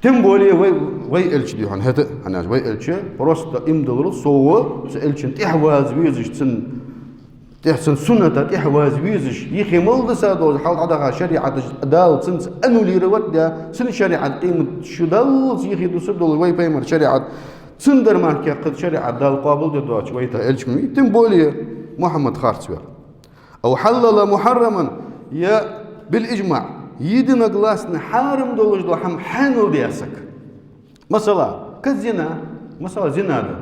Тем более вай, вай элча дий хьона, хӀаьта а, хӀана аьлча вай элча просто иман диллар со ва, цу элчан тӀехьа ваза везаш, цун тӀехьа, цун сунната тӀехьа ваза везаш, йихи мел дисса дола хьал дӀадаха шариӀаташ Дала цунца аннулировать даь, цун шариӀат къемат шу даллалца йихи дусса дола вай пайхамара шариӀат, цун дар мара кхы шариӀат Дала къоабалдеш доацаш вайта элча ма вий, тем более Мухьаммад харцвер. «أو حلل محرما», е بالإجماع, единогласно хьарам долаш дола хӀама хьаьнал даь саг. Масала, كالزنا, масала, зина да.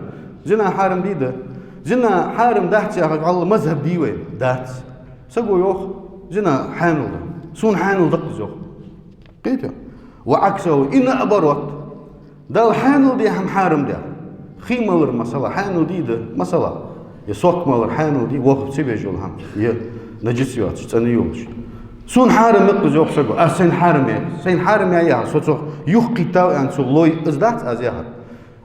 Зина хьарам дий да? Зина хьарам дац яхаш валла мазхӀаб дий вай? Дац. Саго йоах, зина хьаьнал да. Сона хьаьнал да-кх из, йоах. Кхетий? وعكسه, и наоборот. Дала хьаьнал даь хӀама хьарам даьр. Хий малар, масала, хьаьнал дий да? Масала. Е сок малар хьаьнал дий, вохар ца везаш йола хӀама, е наджас йоацаш, цӀена йолаш. Сона хьарам я-кх из, йоах саго, аз сайна хьарам яьй. Сайна хьарам яьй яхар, со цох юхакхийттав аьнна цо лой, из дац аз яхар.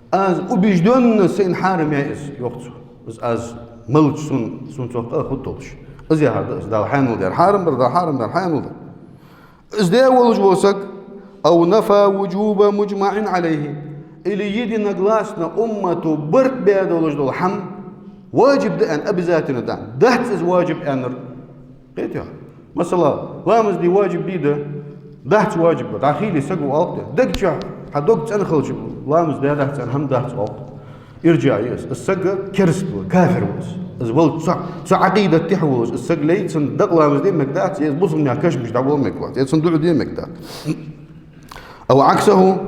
Аз убеждённо сайна хьарам яьй из, йоах цо. Из аз малча сона, сона цох къа а хургдолаш. Из яхар да из, Дала хьаьнал даьр хьарам дар, Дала хьарам даьр хьаьнал дар. Из даь волаш вола саг, «أو نفى وجوب مجمع عليه», или единогласно уммато барт баь долаш дола хӀама важиб да аьнна, обязательно да аьнна, дац из важиб аьннар. Кхетий? Масала, ламаз де важиб дий да? Дац важиб, дӀахийле саго оал-кх. Дег чу, хьа дог цӀена хилча, ламаз даь дац аьнна хӀама дац, оал-кх. ИрджаӀи я из. Из саг керста ва, кафир ва из. Из вал цу, цу Ӏакъидат тӀа волаш, из саг лей, цун дакъа ламаз де мегаргдац, е из бусалба наьха кашамашка дӀавала мегаргвац, е цун дуӀа де мегаргдац. أو عكسه,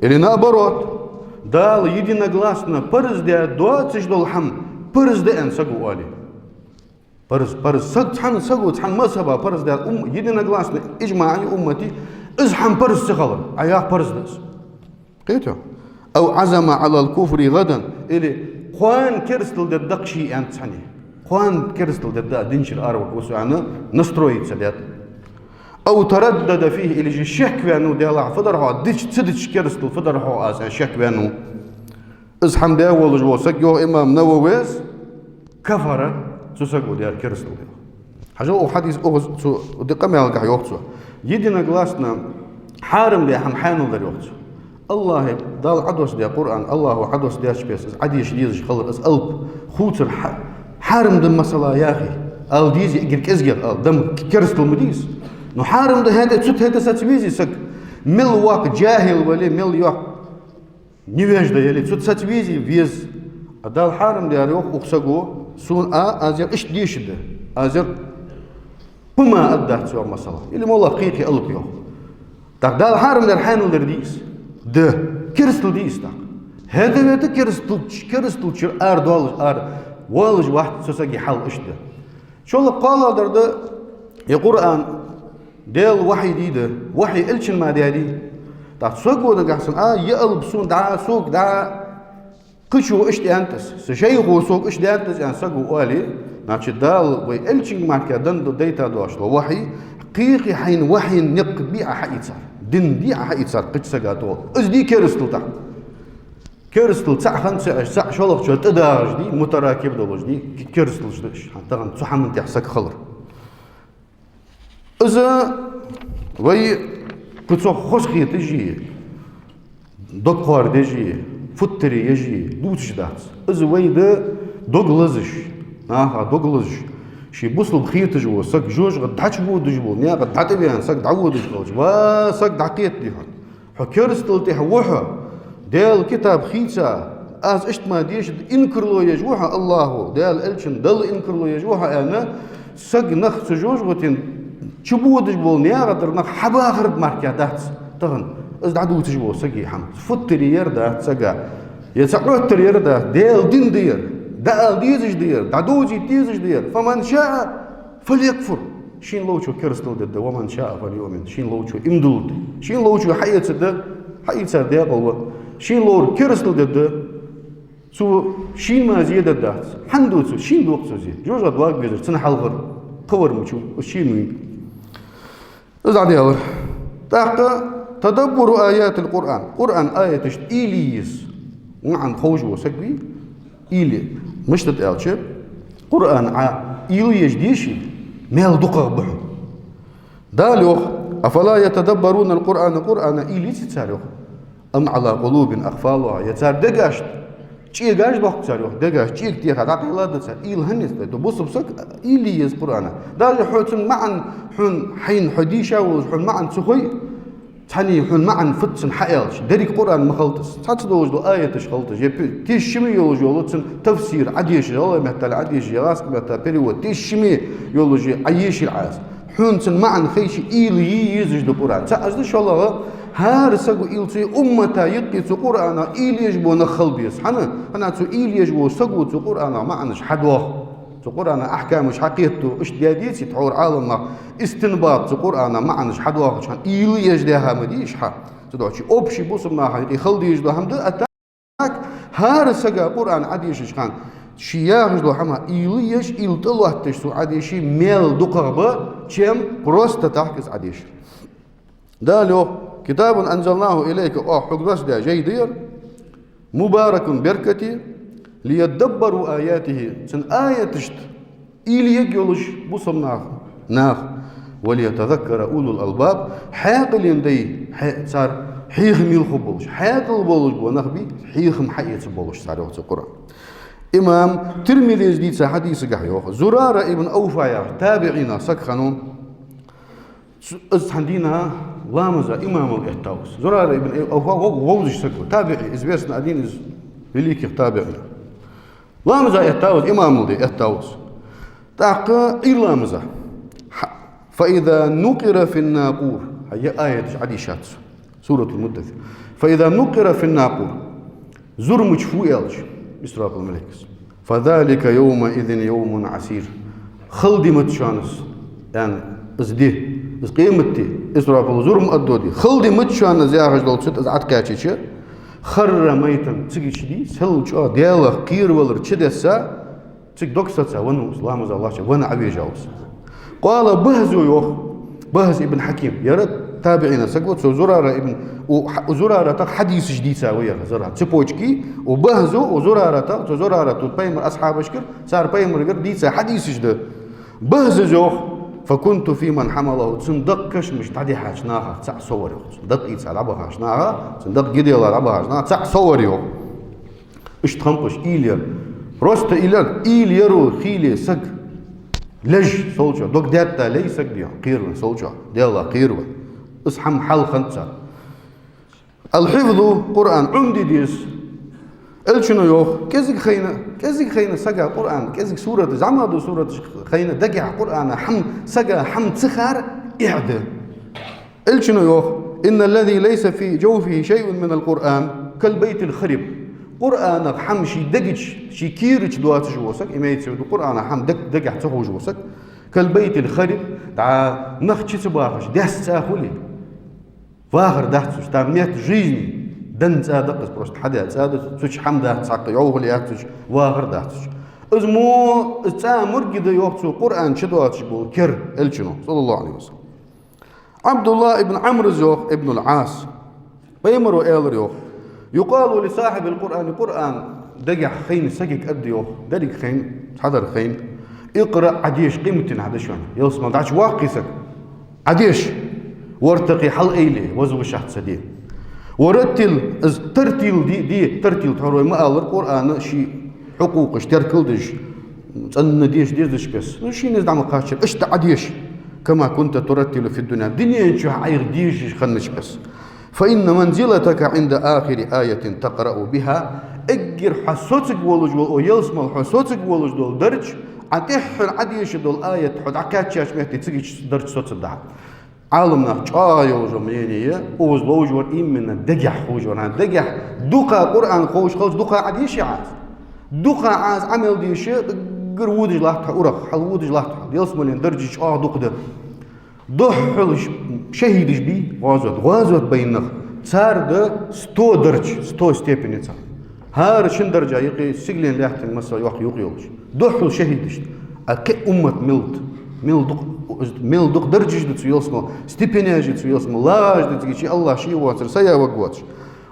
или наоборот, Дала единогласно парз даь доацаш дола хӀама парз да аьнна саго оале. Парз, парз, саг цхьан, саго цхьан мазхӀаба парз даьр, ум-, единогласно, иджмаӀ я уммата, из хӀама парз ца хилар, Ӏа яхар парз да из. Кхетий? «أو عزم على الكفر غدا», или кхоана керастал дергда-кх ше аьннад цхьанне. Кхоана керастал дергда аз, динчура араваргва со аьнна, настроиться даьд. «أو تردد فيه», или же шек ваьннав, делахь фу дар хьогӀ, дича, ца дича керастал фу дар хьогӀ аз аьнна шек ваьннав. Из хӀама даь волаш вола саг, йоах имам Нававис, «كفر», цу саго даьр керастал да, йоах. Хьажал, укх хьадис, укх цу ди къамаьлагахьа йоах цо. Единогласно хьарам даь хӀама хьаьнал дар, йоах цо. АллахӀа, Дала Ӏодоссадаь Къуръан, АллахӀа Ӏодоссадаьча беса из Ӏодеша дезаш хилар, из алап хувцар хьа-, хьарам да, масала, яхе, ала дезий, эггара кӀезигагӀа ала, дам керастал ма дий из. Но хьарам да хӀаьта, цу тӀа хӀаьта саца везий саг, мел воккха джахӀил вале, мел йоккха невежда яле, цу тӀа саца везий? Веза. А Дала хьарам даьр, йоах укх саго, сона, а, аз ер иштта дешаргда, аз ер пума аргдац, йоах, масала. Или моллагӀа кхы-кхы алап, йоах. ТӀаккха Дала хьарам даьр хьаьнал дар дий из? Да. Керастал дий из тӀаккха? ХӀаьта-вета керастал-, керасталчура арадоалаш, аравоалаш вац цу сага хьал иштта да. ШоллагӀа кхоалагӀдар да, е Къуръан Даьла вахьи дий да, вахьи элчанна мара даьдий? ТӀаккха саго нагахьа санна, а, е алап сона дӀа, сога дӀа, кхычо иштта аьннад из, са шайхо сога иштта даьннад из аьнна саго оале, значит, Дала вай элчанга мара кхы дан-, дайта доацаш дола вахьи, кхы-кхы хьайна вахьина никъ бий Ӏа хьаийцар, дин дий Ӏа хьаийцар кхыча сага тӀа. Из дий керастал тӀаккха? Керастал цаӀ хинна ца Ӏеш, цаӀ шоллагӀчоа тӀадагӀаш дий, мутаракиб долаш дий, ке-, керасталаш да уж, хӀана, тахан цу хӀаман тӀа саг хилар. Из вай Цох хоза хеташ а, дог кхоардеш а, футтаре еш а дувцаш дац. Из вай да дог лазаш, наха дог лазаш. Ший бусалба хеташ вола саг, жожагӀате дӀачуводаш вола, наькъа дӀатӀавена саг дӀаводаш хилча: «Ва саг, дӀакхетаде хьона. Хьо керастал тӀа ва хьо. Даьла китаб хийца, аз иштта ма дешаргда, инкарло еш ва хьо АллахӀа, Даьла элчанна Далла инкарло еш ва хьо», — аьнна, саг нах цу жожагӀатен чубодаш бола наькъа тӀара нах хьабахар мара дац тахан. Из дӀадувцаш вола сага хӀама футтаре яр дац сага, е цхьа Ӏоттар яр дац, Даьла дин да ер, дӀаала дезаш да ер, дӀадовзийта дезаш да ер. «Фаман шаа фальякфур». Шийна ловчо керастал дергда, «ва ман шаа фальюъмин». Шийна ловчо иман дулларгда. Шийна ловчо хьаэцаргда, хьаийцар декъала ва. Шийна ловра керастал дергда, цо шийна ма зе дергдац. ХӀана ду цо? Шийна дукха цо зе. ЖожагӀате вага везар цунна хьалхара, кхывар мича ва, из шийна вий. Из дӀадаьлар. ТӀаккха тадаббуру аятил Къуръан. Къуръан аяташта уйла е еза. МаӀан ховш вола саг вий, уйла е. Мишта да аьлча, Къуръан Ӏа уйла еш дийша, мел дукхагӀа ба хьона. Дала йоах: «Афала ятадаббарунал Къуръана», Къуръана уйла йеций цар, йоах? «Ам Ӏала къулубин акъфалуха», е цар дегашта чӀегаш дохк цар, йоах, дегаш чӀега теха дӀакхелла да цар, уйла хӀана еза? Ду бусалба саг уйла е еза Къуръана. Даже хьо цун маӀан, хьона хьайна хьо дийша волаш, хьона маӀан ца хой, цхьанне хьона маӀан фуд цун хьааьлча, деррига Къуръан ма хилда из, цхьацца долаш дола аяташ хилда из, е пе-, тешаме йолаш йола цун тафсир Ӏодеша, гӀалгӀай меттала Ӏодеша, е гӀазкхий меттала перевод, тешаме йолаш е Ӏоешийла Ӏа из. Хьона цун маӀан хайча, уйла е езаш да Къуръан. ЦаӀ из да, шоллагӀа, хӀара саго уйла ца е, уммата юкъе цу Къуръана уйла еш бола нах хила беза. ХӀана? ХӀана аьлча цу уйла еш волча саго цу Къуръана маӀанаш хьадоах. Цу Къуръана ахькамаш хьакхетаду, иштта даь деций тхьовра Ӏаламнаха, истинбат цу Къуръана маӀанаш хьадоахача хана, уйла еш дехьа ма дий уж хьа. Цудухьа общий бусалба наха юкъе хила дезаш дола хӀама да, а так, хӀара сага Къуръан Ӏодешача хана, ше яхаш дола хӀама уйла еш, уйла тӀалоаттадеш цо Ӏодеше, мел дукхагӀа ба, чем просто так из Ӏодешар. Дала йоах: «Китабун анзалнаху илайка», оаха хьога доссадаь жай да ер, «мубаракун», беркате, «лиядаббару аятихи», цун аяташта уйла ергйолаш бусалба нах, нах, «ва лиятазаккара улул албаб», хьаькъале дай, хье-, цар хьехам мел хургболаш, хьаькъал болаш бола нах бий, хьехам хьаэца болаш цар, йоах цу Къуръан. Имам Тирмизис дийца хьадисагахь йоах, Зурара ибн Авфа яхаш табиӀинех саг хиннав. Цу-, из цхьан дийнахьа ламаза имамал эттав из. Зурара ибн Авфа вов-, вовзаш саг ва. ТабиӀи, известный, один из великих табиӀинов. Ламаза эттав из, имамал де эттав из. ТӀаккха Ӏуйра ламаза. Хьа-, «Фаиза нукъира фин-накъур». Хьа, е аяташ Ӏодийшад цо. Суратул Муддассир. «Фаиза нукъира фин-накъур». Зурма чу фу аьлча, Исрафил малейкас: «Фазалика йовмаизин йовмун Ӏасир». Хала ди мичча шоана из, аьнна, из ди, из къематди, Исрафила зурма аддо ди. Хала ди мичча шоана из яхаш долча цу тӀа из Ӏокхаьчача, «харра майтан», цига чудийца, сел чӀоагӀа Даьлах кхеравалар чудесса, цига дог сеца веннав из, ламаза лоаттача венна Ӏовежав из. «Къала Бахзу», йоах, Бахз ибн Хьаким, ер а табиӀинех саг ва, цу Зурара ибн, у, хьа-, у Зураратах хьадисаш дийца ва ер, Зурара. Цепочки, у Бахзу, у Зураратах, цу Зурарата пайхамара асхьабашкара, цар пайхамарагара дийца хьадисаш да. Бахзас йоах: «Факунту фиман хьамалаху», цун дакъа кашамаш дӀадихьача нахах цаӀ со вар, йоах. Цун дакъа ийца дӀабахача нахах, цун дакъа ги дела дӀабахача нахах цаӀ со вар, йоах. Иштта хиннаб уж уйла яр. Просто уйла яр, уйла яр, хийла саг. Леш сол чу, дог детта лей саг, дий хьона, кхеравенна сол чу, Даьлах кхеравенна. Из хӀама хьалха хиннад цар. Ал-хьифзу, Къуръан Ӏомаде деза. Элчано йоах, кӀезига хайна, кӀезига хайна сага Къуръан, кӀезига сурат, зӀамига дола сураташ хайна, дагахь Къуръана хӀама, сага хӀама ца хар эхь да. Элчано йоах: «Инналлази лайса фи жавфихи шайъун минал Къуръан калбайтил хариб». Къуръанах хӀама ший дега чу, ший кера чу доацаш вола саг, имеется в виду, Къуръанах хӀама дег-, дагахь ца ховш вола саг, калбайтил хариб, дӀа нах чу ца бахаш, даьсса цӀа хуле, вахар дац цу чу, там нет жизни, денна цӀа да-кх из, просто хьадаь цӀа да, цу чу хӀама дац, цхьаккха йӀовхал яц цу чу, вахар дац цу чу. Из мо, из цӀа морг да, йоах, цо Къуръан чу доацаш бола кер, Элчано, саллаллаху Ӏалайхи ва саллам. Ӏабдуллах ибн Ӏамрас йоах, ибн ал-Ӏас. Пайхамаро аьлар йоах: «Юкъалу ли сахьибил Къуръани», Къуръан дагахь хайна сагага аргда йоах, деррига хайна, цхьадар хайна: «Икъраъ», Ӏодеша, къематдийнахьа да шоана. Ялсмала дӀачуваккхе саг, Ӏодеша. وارتق, хьалайла, возвышаться де. ورتل, из тартил де, де, тартил, тхьовра вай ма аллара, Къуръана ший хьукъукъаш теркалдеш, цӀена деша дезача беса. Ну, шийна из дӀа ма кхаччара, иштта Ӏодеша. كما كنت ترتل في الدنيا, дунен чу Ӏайха дешаш хиннача беса. فإن منزلتك عند آخر آية تقرأ بها, эггара хьо соцаргволаш вола, о, ялсмала хьо соцаргволаш дола дарж, Ӏа тӀеххьара Ӏодеша дола аят хьо дӀакхаьчача метте цига дарж соцаргда хьа. Ӏаламнаха чӀоагӀа йолаш йола мнение я, укхаза ловш вар именно дегахьа ховш вар. ХӀана, дегахьа дукха Къуръан ховш хилча, дукха Ӏодеший Ӏа из? Дукха Ӏа из Ӏа мел деша, даггара водаш латт хьо урагӀа, хьалводаш латт хьо, ялсмален даржаш чӀоагӀа дукха да. Духхьал ш-, шахӀидаш бий гӀазот, гӀазот байнараш. Цар да сто дарж, сто степени цар. ХӀара шин даржа юкъе сигален лаьттан масса йоккха юкъ йолаш. Духхьал шахӀидаш. А кхы уммат мел да, мел дукха, мел дукха даржаш да цу ялсмала, степеняш я цу ялсмала, лагӀаш да цига ший АллахӀ ший воацар, сая ваг воацаш.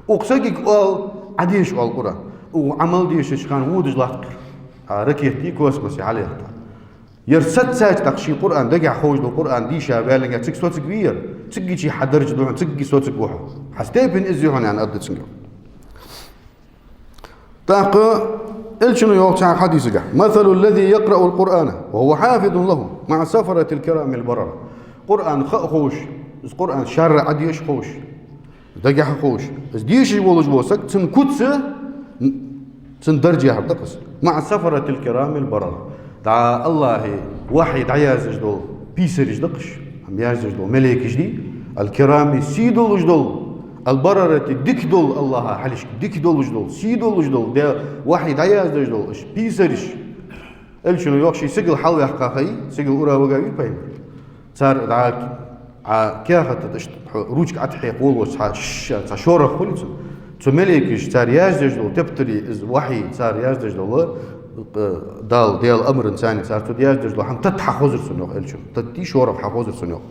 Укх сагага оал, Ӏодеша оал Къуръан. Укхо Ӏа мел дешача хана водаш латт кхы. А ракета дий космосе хьалъэтта. Ер сацача тӀаккха ший Къуръан, дагахьа ховш дола Къуръан дийша ваьллинге, цига соцаргвий ер? Цига чу хьа дарж да хьона, цига соцаргва хьо. Хьа степень из я хьона, аьнна, аргда цунга. ТӀаккха Элчано йоах цхьан хьадисагахь: مثل الذي يقرأ القرآن وهو حافظ له مع السفرة الكرام البررة. Къуръан ха а ховш, из Къуръан шаьра Ӏодеша ховш, дагахьа ховш, из дешаш волаш вола саг, цун куц, цун дарж яхар да-кх из, مع السفرة الكرام البررة. ДӀа АллахӀа вахьи дӀаяздеш дола писараш да-кх уж, хӀама яздеш дола малейкаш дий, الكرام, сий долаш дола, البررة, дика дола, АллахӀа хьалхашка дика долаш дола, сий долаш дола, Даьла вахьи дӀаяздеш дола уж писараш. Элчано йоах, ший сигала хьалваьккха ха йий, сигала ура вига вий пайхамар. Цар дӀа а каьхата тӀа иштта хьо ручка ӀотӀахьекха волавелча цхьа ш-, цхьа шорох хулий цун. Цу малейкаша цар яздеш дола тептари, из вахьи цар яздеш дола, э, Дала, Даьла амарца царна, цар цу тӀа яздеш дола хӀама тата хьахозар цунна, йоах Элчано. Тата шорох хьахозар цунна, йоах.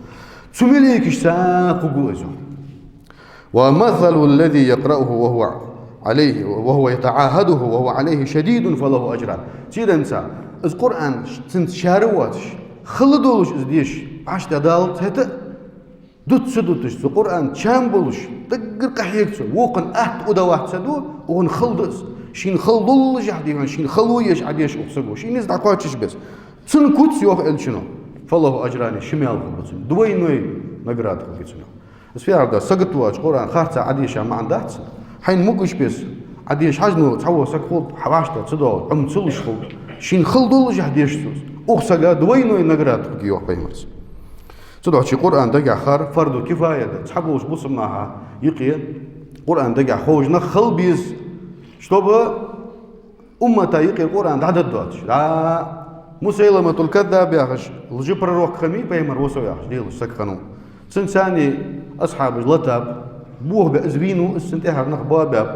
Цу малейкашца кхы гу из, йоах. ومثل الذي يقرأه وهو عليه، وهو يتعاهده وهو عليه شديد فله أجران. Циденца, из Къуръан ш-, цунца шаьра воацаш, хала долаш из деша, Ӏаш тӀадаллалца, хӀаьта а дуташ ца дуташ, цу Къуръан чам болаш, даггара къахьега цо, вокхун атта удавац ца ду, укхун хала да из. Шийна хала доллашехь дий хьона, шийна хало еш Ӏодеша укх саго, шийна из дӀакхоачаш беса. Цун куц, йоах Элчано, فله أجران, ши маьл хургба цунна, двойной награда хургья цунна. Из фу яхар да, сагота воацаш Къуръан харца Ӏодеша маӀан дац цун. Хьайна мугаш беса Ӏодеша хьажа, ну, цхьавола саг хул, хьа вӀаштӀехьа ца доагӀа, Ӏум ца луш хул. Шийна хала доллашехь деша цо из. Укх сага двойной награда хургья, йоах пайхамара. Цудухьа Къуръан дагахьа хар фарду кифая да, цхьаболча бусалба наха юкъе Къуръан дагахьа ховш нах хила беза, чтобы уммата юкъера Къуръан дӀадаргдоацаш. ДӀа Мусайламатул Каззаб яхаш лжепророк хиннавий пайхамар ва со яхаш, Даьла элча саг хиннав. Цунца царна асхьабаша латаб, бохабаьб, из вийнав, из цунна тӀехьара нах боабаьб.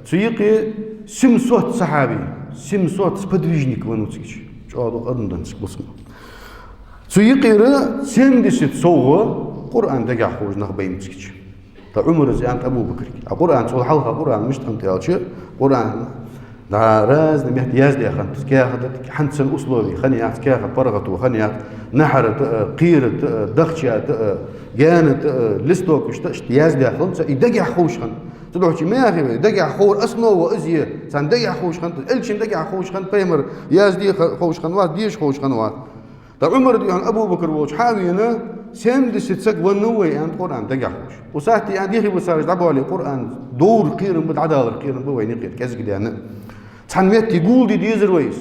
Цу юкъе семьсот сахьаби, семьсот сподвижник веннав цига. ЧӀоагӀа дукха адам да цига бусалба. Цу юкъера семьдесят совгӀа Къуръан дагахьа ховш нах байнаб цига. ТӀаккха Ӏумара из аьннад Абу Бакарга. А Къуръан, цул хьалха Къуръан мишта хиннад аьлча, Къуръан дӀа разный метте яздаь хиннад, каьхат, хӀанз санна условий хиннаяц, каьхат паргӀато хиннаяц, наьхарта а, кхерата а, дахчата а, гаьната а, листокашта а иштта яздаь хиннад цо, из дагахьа ховш хиннад. Цудухьа мехий вай, дагахьа ховра основа из я, царна дагахьа ховш хиннад, элчанна дагахьа ховш хиннад, пайхамара язде ха-, ховш хиннавац, деша ховш хиннавац. ТӀаккха Ӏумар, дий хьона, Абу Бакар волча хьавена, семьдесят саг веннав вай, аьннад, Къуръан дагахьа ховш. Укх сахьате, аьннад, дехьа-бусараш дӀабоале, Къуръан довра кхерам ба, дӀадалар кхерам ба вайна юкъера, кӀезига даьнна. Цхьан метте гулде дезар вай из.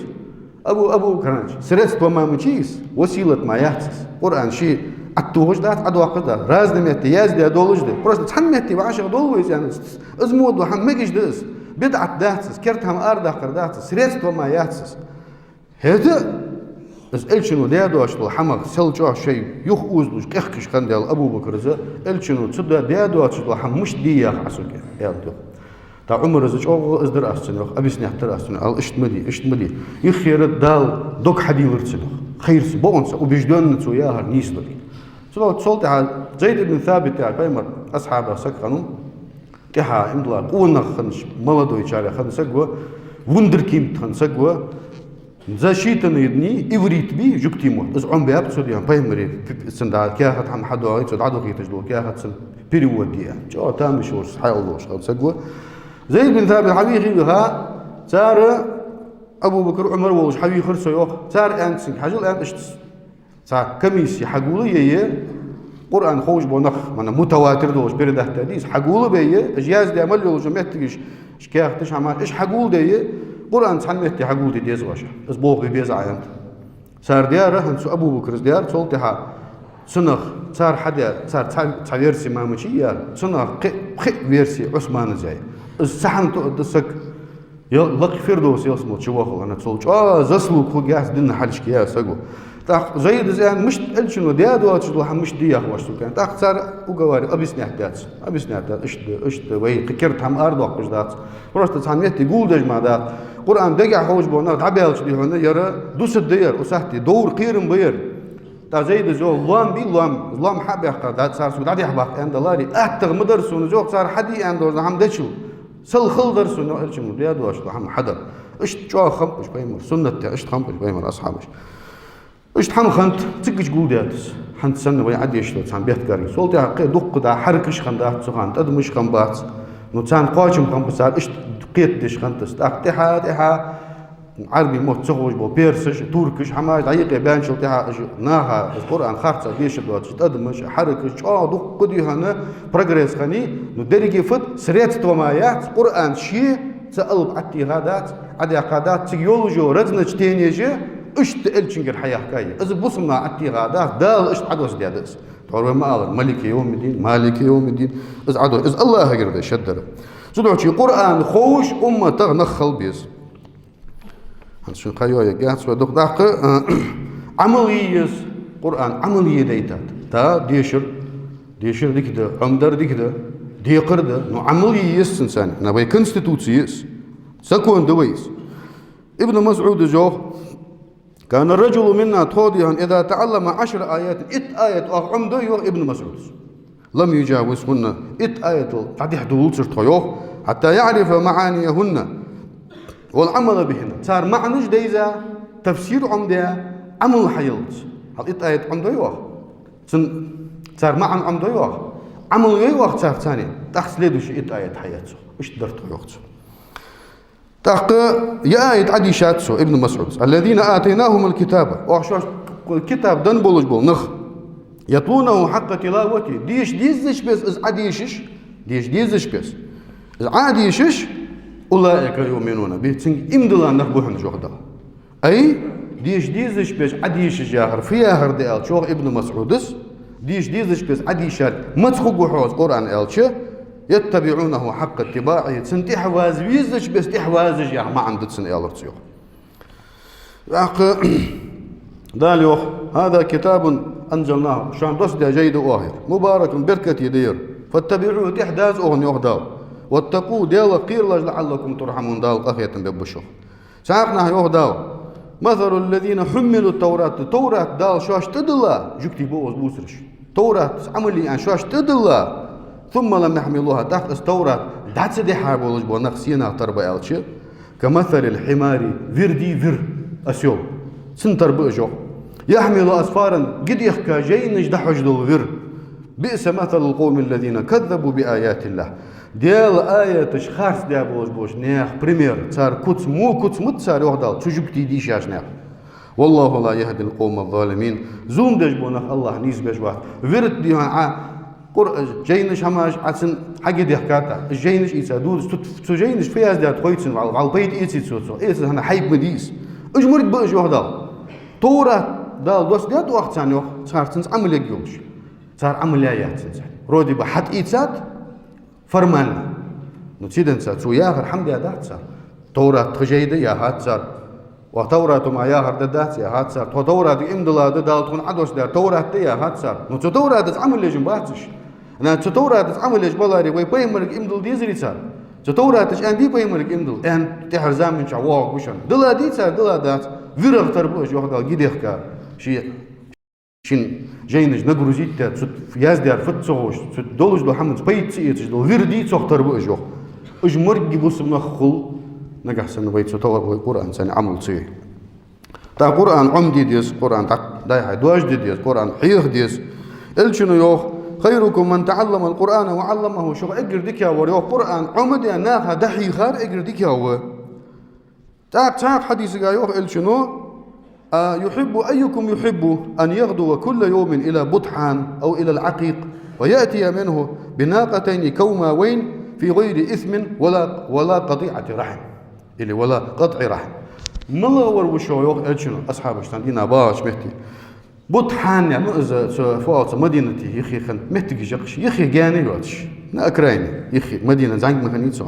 Абу, Абу Бакар, средство мара ма яц из, василат мара яц из. Къуръан ше Ӏотохаш дац, Ӏодоаккхаш дац. Разный метте яздаь долаш да. Просто цхьан метте вӀашагӀдолла вай из, аьннад. Из мо дола хӀама мегаш да из. БидӀат дац из, керта хӀама арадаккхар дац из, средство мара яц из. ХӀаьта а из элчано даь доацаш дола хӀамах сел чӀоагӀа шоай юха озалуш, къехкаш хиннад аьнна Абу Бакара, элчано цу да-, даь доацаш дола хӀама мишта де яхар Ӏа сога, аьннад, йоах. ТӀаккха Ӏумара чӀоагӀа из дар аз цунна, йоах, объяснять дар аз цунна, аьннад, иштта ма де, иштта ма де. Юххера Дала дог хьадийллар цунна, йоах. Хайрца, бокъонца, убеждённо цо яхар нийса долга. Цул, цул тӀехьагӀа Зайд ибн Сабит яхаш пайхамара асхьабех саг хиннав, тӀехьа иман дилла къонах хиннача молодой чарех хинна саг ва, вундеркинд хинна саг ва, За считанные дни иврит бий, жугтий мотт, из Ӏомабаьб цо, дий хьона, пайхамара, цун да каьхат хӀама хьадоагӀий, цо дӀадохийташ дола каьхат цун перевод де. ЧӀоагӀа тамаш волаш, хьаал волаш хинна саг ва. Зайд бин Сабит хьавийхе а виха, цар, Абу Бакр, Ӏумар волаш хьавийхар со, йоах. Цар аьннад цунга: хьажал, аьннад, иштта цхьа комисси хьагулъе е, Къуръан ховш бола нах, мана мутаватир долаш передать даь дий из, хьагулбе е, уж яздаь мел йолча моттигаш, уж каьхаташ, хӀамаш, уж хьагулде е, Къуръан цхьан метте хьагулде деза оаш. Из болх бе беза Ӏа, аьннад. Цар даьр, хӀанз цу Абу Бакрас даьр, цул тӀехьа цунах, цар хьадаь, цар цхьа, цхьа верси Мамачи яр, цунах кхе, кхе верси Ӏусманас яй. Из цхьан тоъа да саг. Ял-, лакха Фирдовс ялсмала чу вахалва, цул чӀоагӀа заслуг хургьяц дина хьалхашка яь саг ва. ТӀаккха Зайдас аьннад, мишта Элчано даь доацаш дола хӀама мишта де яхаш ва сога, аьнна. ТӀаккха цар уговаривать, объяснять даьд цунна. Объяснять даьд, иштта да, иштта да, вай кхы керда хӀама арадоаккхаш дац. Просто цхьан метте гулдеш ма дац. Къуръан дегахьа ховш бола нах дӀабаьлча, дий хьона, яр дусаргда яр, укх сахьате довра кхерам ба яр. ТӀаккха Зайдас йоах: лоам бий, лоам, лоам хьа а баьккха, да, цар сога дӀадехьабаккха аьнна даларе, аттагӀа ма дар сона, йоах, цар хьаде аьнна дола хӀама дечул. Сел хала дар сона, йоах, Элчано даь доацаш дола хӀама хьадар. Иштта чӀоагӀа хиннаб уж пайхамара суннат тӀа, иштта хиннаб уж пайхамара асхьабаш. Иштта хӀама хиннад, цигача гулдаьд из. ХӀанз санна вай Ӏодешаш дола цхьан бетта гарга. Цул тӀехьа кхы дукха да хьаракаш хиннадац цу хана, тӀадамаш хиннабац. Ну, царна кхоачам хиннабац, цар иштта кхетадеш хиннад из. ТӀаккха тӀехьа, тӀехьа Ӏарбий мотт ца ховш бола персаш, туркаш, хӀамаш дӀаэкъа баьнначул тӀехьа уж наха из Къуръан харцахьа дешаш доацаш тӀадамаш, хьаракаш, чӀоагӀа дукха, дий хьона, прогресс хиннай, ну, деррига фуд средство мара яц, Къуръан ше цу алапа Ӏотеха дац, Ӏодаьккха дац, цига йолаш йола разночтенеш иштта Элчангара хьаяхка я. Из бусалба наха Ӏотеха дац, Дала иштта Ӏодоссадаьд из. Тхьовра вай ма аллара: «Малики йовмиддин, малики йовмиддин». Из Ӏодо-, из АллахӀагара да шаддар. Цудухьа Къуръан ховш умматах нах хила беза. ХӀанз шун кхайо я гӀац вай дукха даккха, а, Ӏамал е еза, Къуръан Ӏамал е дайтад. Да, дешар, дешар дика да, Ӏомадар дика да, декхар да, но Ӏамал е еза цунца, на вай конституци я из, закон да вай из. Ибн МасӀуда йоах: «كان الرجل منا», тхо, дий хьона, «إذا تعلم عشر آيات», итт аят оаха Ӏомадой, йоах Ибн МасӀуда. «لم يجاوزهن», итт аятал дӀадехьадоалацар тхо, йоах, «حتى يعرف معانيهن والعمل بهن». Цар маӀанаш дайза, тафсир Ӏомадаь, Ӏамал хьаяллалца. Хьал итт аят Ӏомадой оаха. Цун, цар маӀан Ӏомадой оаха. Ӏамал йой оаха царца, тӀаккха следующий итт аят хьаэц оаха. Иштта дар тхо, йоах цо. ТӀаккха ер аят Ӏодийшад цо, Ибн МасӀуда: «الذين آتيناهم الكتاب». Оаха шоашта китаб денна болаш бола нах. «يتلونه حق تلاوته». Деша дезача беса из Ӏодешаш, деша дезача беса из Ӏодешаш, «أولئك يؤمنون به». Цунга иман дилла нах ба хьона уж, йоах Дала. Ай, деша дезача беса Ӏодешаш яхар фу яхар да аьлча, йоах Ибн МасӀудас, деша дезача беса Ӏодийшар маца хургва хьона из Къуръан аьлча, «يتبعونه حق اتباعه», цунна тӀехьаваза везача беса тӀехьавазаш яха маӀан да цун, аьлар цо, йоах. ТӀаккха Дала йоах: «هذا كتاب أنزلناه», шоана доссадаь жай да оаха ер, «مبارك», беркате да ер, «فاتبعوه», тӀехьадаза оаха, йоах Дала, «واتقوا», Даьлах кхералаш, «لعلكم ترحمون», Дала къахетам бергба шух. Цхьаькханахьа йоах Дала: «مثل الذين حملوا التوراة», Товрат Дала шоашта тӀадилла, жугтий ба укхаза бувцараш, Товратаца Ӏамал е аьнна шоашта тӀадилла, «ثم لم يحملوها», тӀаккха из Товрат дӀа ца дихьа болаш бола нах сенах тара ба аьлча, «كمثل الحمار», вир дий вир, осёл, цунна тара ба уж, йоах. «يحمل أسفارا», ги дехка жайнаш дӀахьош дола вир. «بئس مثل القوم الذين كذبوا بآيات الله». Даьла аяташ харцдаь болаш болча наьха пример, цар куц, во куц ма да цар, йоах Дала, цу жугтий дийшача наьха. «والله لا يهدي القوم الظالمين». Зулам деш бола нах АллахӀа нийсбеш вац. Вир да, дий хьона, Ӏа Къур-, жайнаш, хӀамаш Ӏа цунна хьаги дехкад Ӏа, жайнаш ийца дувцаш, цу, цу жайнашка фу яздаьд хой цунна, вӀалла, вӀалла пайда эций цо цох, эцац, хӀана, хьайба ма дий из. Уж мург ба уж, йоах Дала. Товрат Дала доссадаьд оаха царна, йоах, цар цунца Ӏамал ергйолаш. Цар Ӏамал яь яц цунца. Вроде бы хьатӀаийцад, формально. Ну, циденца цо яхар хӀама даьдац цар. Товрат тха жай да яхад цар. Ва Товрато ма яхар да дац яхад цар. Тхо Товратага иман дилла да, Дала тхона Ӏодоссадаьр Товрат да яхад цар. Ну, цу Товратаца Ӏамал еш ма бац уж. ХӀана, цу Товратаца Ӏамал еш баларе, вай пайхамарга иман дилла дезарий цар? Цу Товрата чу аьннадий пайхамарга иман дилла? Аьннад, тӀехьарча заман чухь воагӀаргва шоана. Дилла дий цар? Дилла дац. Вирах тара ба уж, йоах Дала, ги дехка. Ши Шин жайнаш нагрузить даь, цу яздаьр фуд ца ховш, цу долаш дола хӀаманца пайда ца эцаш дола вир дий, цох тара ба уж, йоах. Уж мург бусалба нах хул, нагахьа санна вай цу товар, вай Къуръанца Ӏамал ца йой. ТӀаккха Къуръан Ӏомаде деза, Къуръан дӀа-, дӀай-хьай дош де деза, Къуръан хьеха деза. Элчано йоах: «خيركم من تعلم القرآن وعلمه». Шух эггара дикагӀвар, йоах, Къуръан Ӏомадаь, наха дӀахьийхар эггара дикагӀа ва. ТӀаккха цхьан хьадиса тӀа йоах Элчано: «يحب أيكم يحب أن يغدو كل يوم إلى بطحان أو إلى العقيق ويأتي منه بناقتين كوماوين في غير إثم ولا، ولا قطيعة رحم». Или «ولا قطع رحم». МалагӀвар ва шух, йоах Элчано асхьабашта, цхьан дийнахьа багӀача метте. Бутхьан яха, ну, из цу, фу оал цох, Мадинате юхе хинна моттигаш я-кх уж, юхе гаьна йоацаш, на окраине, юхе, Мадина зӀамига ма хиннай цох.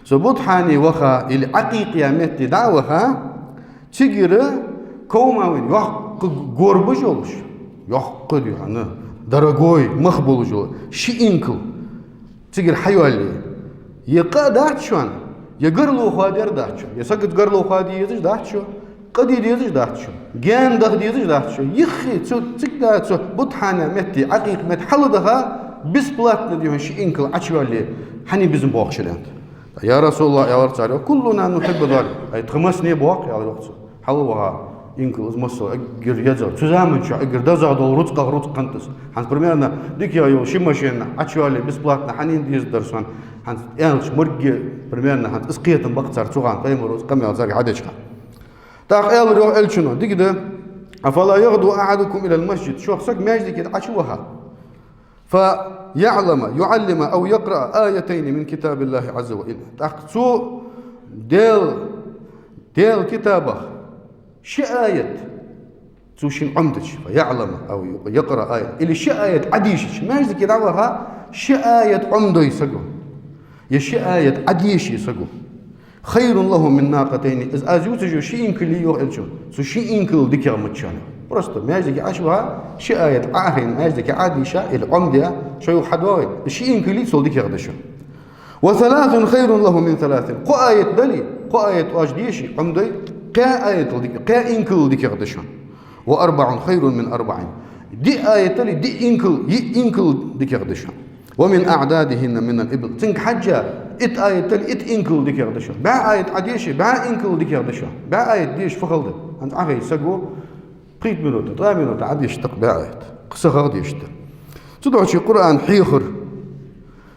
Цу Бутхьане ваха, или Ӏакъикъ яха метте дӀа а ваха, цигара ковмаъ вайна, йоккха горбаш йолаш, йоккха да хьона, дорогой мах болаш йола ши инкал цигара хьайоалае. Е къа а дац шоана, е гарло хоадер а дац шоана, е сагаца гарло хоаде езаш дац шо, къа де дезаш дац шо, гаьна даха дезаш дац шо. Юхе цу, цига да цу Бутхьан яха метте, Ӏакъикъ метте хьалдаха, бесплатно да хьона ши инкал Ӏочуйоалае, хьанна безам боаккхаш хилант. «يا رسول الله», аьлар цар, йоах, «كلنا نحب ذلك». Ай, тха массане а боаккх, аьлар, йоах цо. Хьалваха инкал, из массане а эггара езагӀа, цу заман чу эггара дезагӀа дола рузкъах рузкъа хиннад из. ХӀанз примерно дикагӀа йола ши машен Ӏочуйоалае бесплатно хьанна дезаш дар сона, хӀанз аьлча, моргге, примерно хӀанз из кхетам ба-кх цар цу хана, Пайхамара из къамаьл царга хьадеча хана. ТӀаккха аьлар, йоах, Элчано: «Дика да, أفلا يغدو أحدكم إلى المسجد». Шух саг маьждиге Ӏочуваха, «فيعلم، يعلم أو يقرأ آيتين من كتاب الله عز وجل». ТӀаккха цо Даьла, Даьла китабах ши аят цо шийна Ӏомадича, «فيعلم أو يقرأ آية», или ши аят Ӏодийшача, маьждиге дӀаваха, ши аят Ӏомадой саго, е ши аят Ӏодийше саго, «خير له من ناقتين». Из аз ювцаш йола ши инкал, йоах Элчано, цу шин инкалал дикагӀа ма да шоана. Просто маьждиге Ӏочуваха, ши аят Ӏохайна, маьждиге Ӏодийша или Ӏомадаь, шо юха хьадоагӀе, ши инкал цул дикагӀа да шоана. «وثلاث خير له من ثلاث». Кхо аят дале, кхо аят оаш дийше, Ӏомадой, кхаь аятал дика, кхаь инкалал дикагӀа да шоана. «وأربع خير من أربع». Диъ аят дале, диъ инкал, йиъ инкалал дикагӀа да шоана. «ومن أعدادهن من الإبل». Цунга хьежжа, итт аят дале, итт инкалал дикагӀа да шоана. БӀаь аят Ӏодийше, бӀаь инкалал дикагӀа да шоана. БӀаь аят дийша фу хала да? ХӀанз Ӏохайча саго пхийтта минута, ткъаь минута Ӏодийшад-кх бӀаь аят. Кхы сахагӀа дийшад. Цудухьа Къуръан хьехар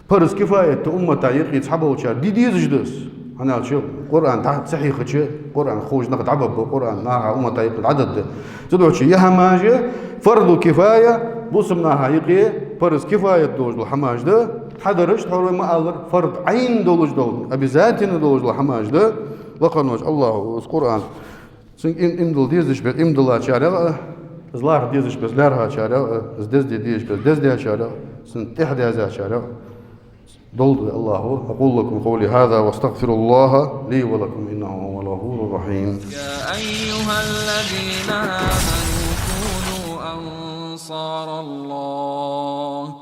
парз кифаят да, уммата юкъе цхьаболчар де дезаш да из. ХӀана аьлча Къуръан дӀа ца хьехача, Къуръан ховш нах дӀабаргба, Къуръан наха, уммата юкъе дӀадоаргда. Цудухьа ер хӀамаш фарду кифая, бусалба наха юкъе парз кифаят долаш дола хӀамаш да, хьадараш, тхьовра вай ма аллара, фард Ӏайн долаш дола, обязательно долаш дола хӀамаш да. Лакхавола Аллахӏа из Къуръан цунга им-, иман дилла дезаш бе-, иман диллачарех а, из лархӀа дезаш бе-, лаьрхӀачарех а, из дезде дезаш бе-, дездаьчарех а, цунна тӀехьа даьзачарех а долда вай Аллахӏа. أقول لكم قولي هذا وأستغفر الله لي ولكم إنه هو الغفور الرحيم. يا أيها الذين آمنوا كونوا أنصار الله.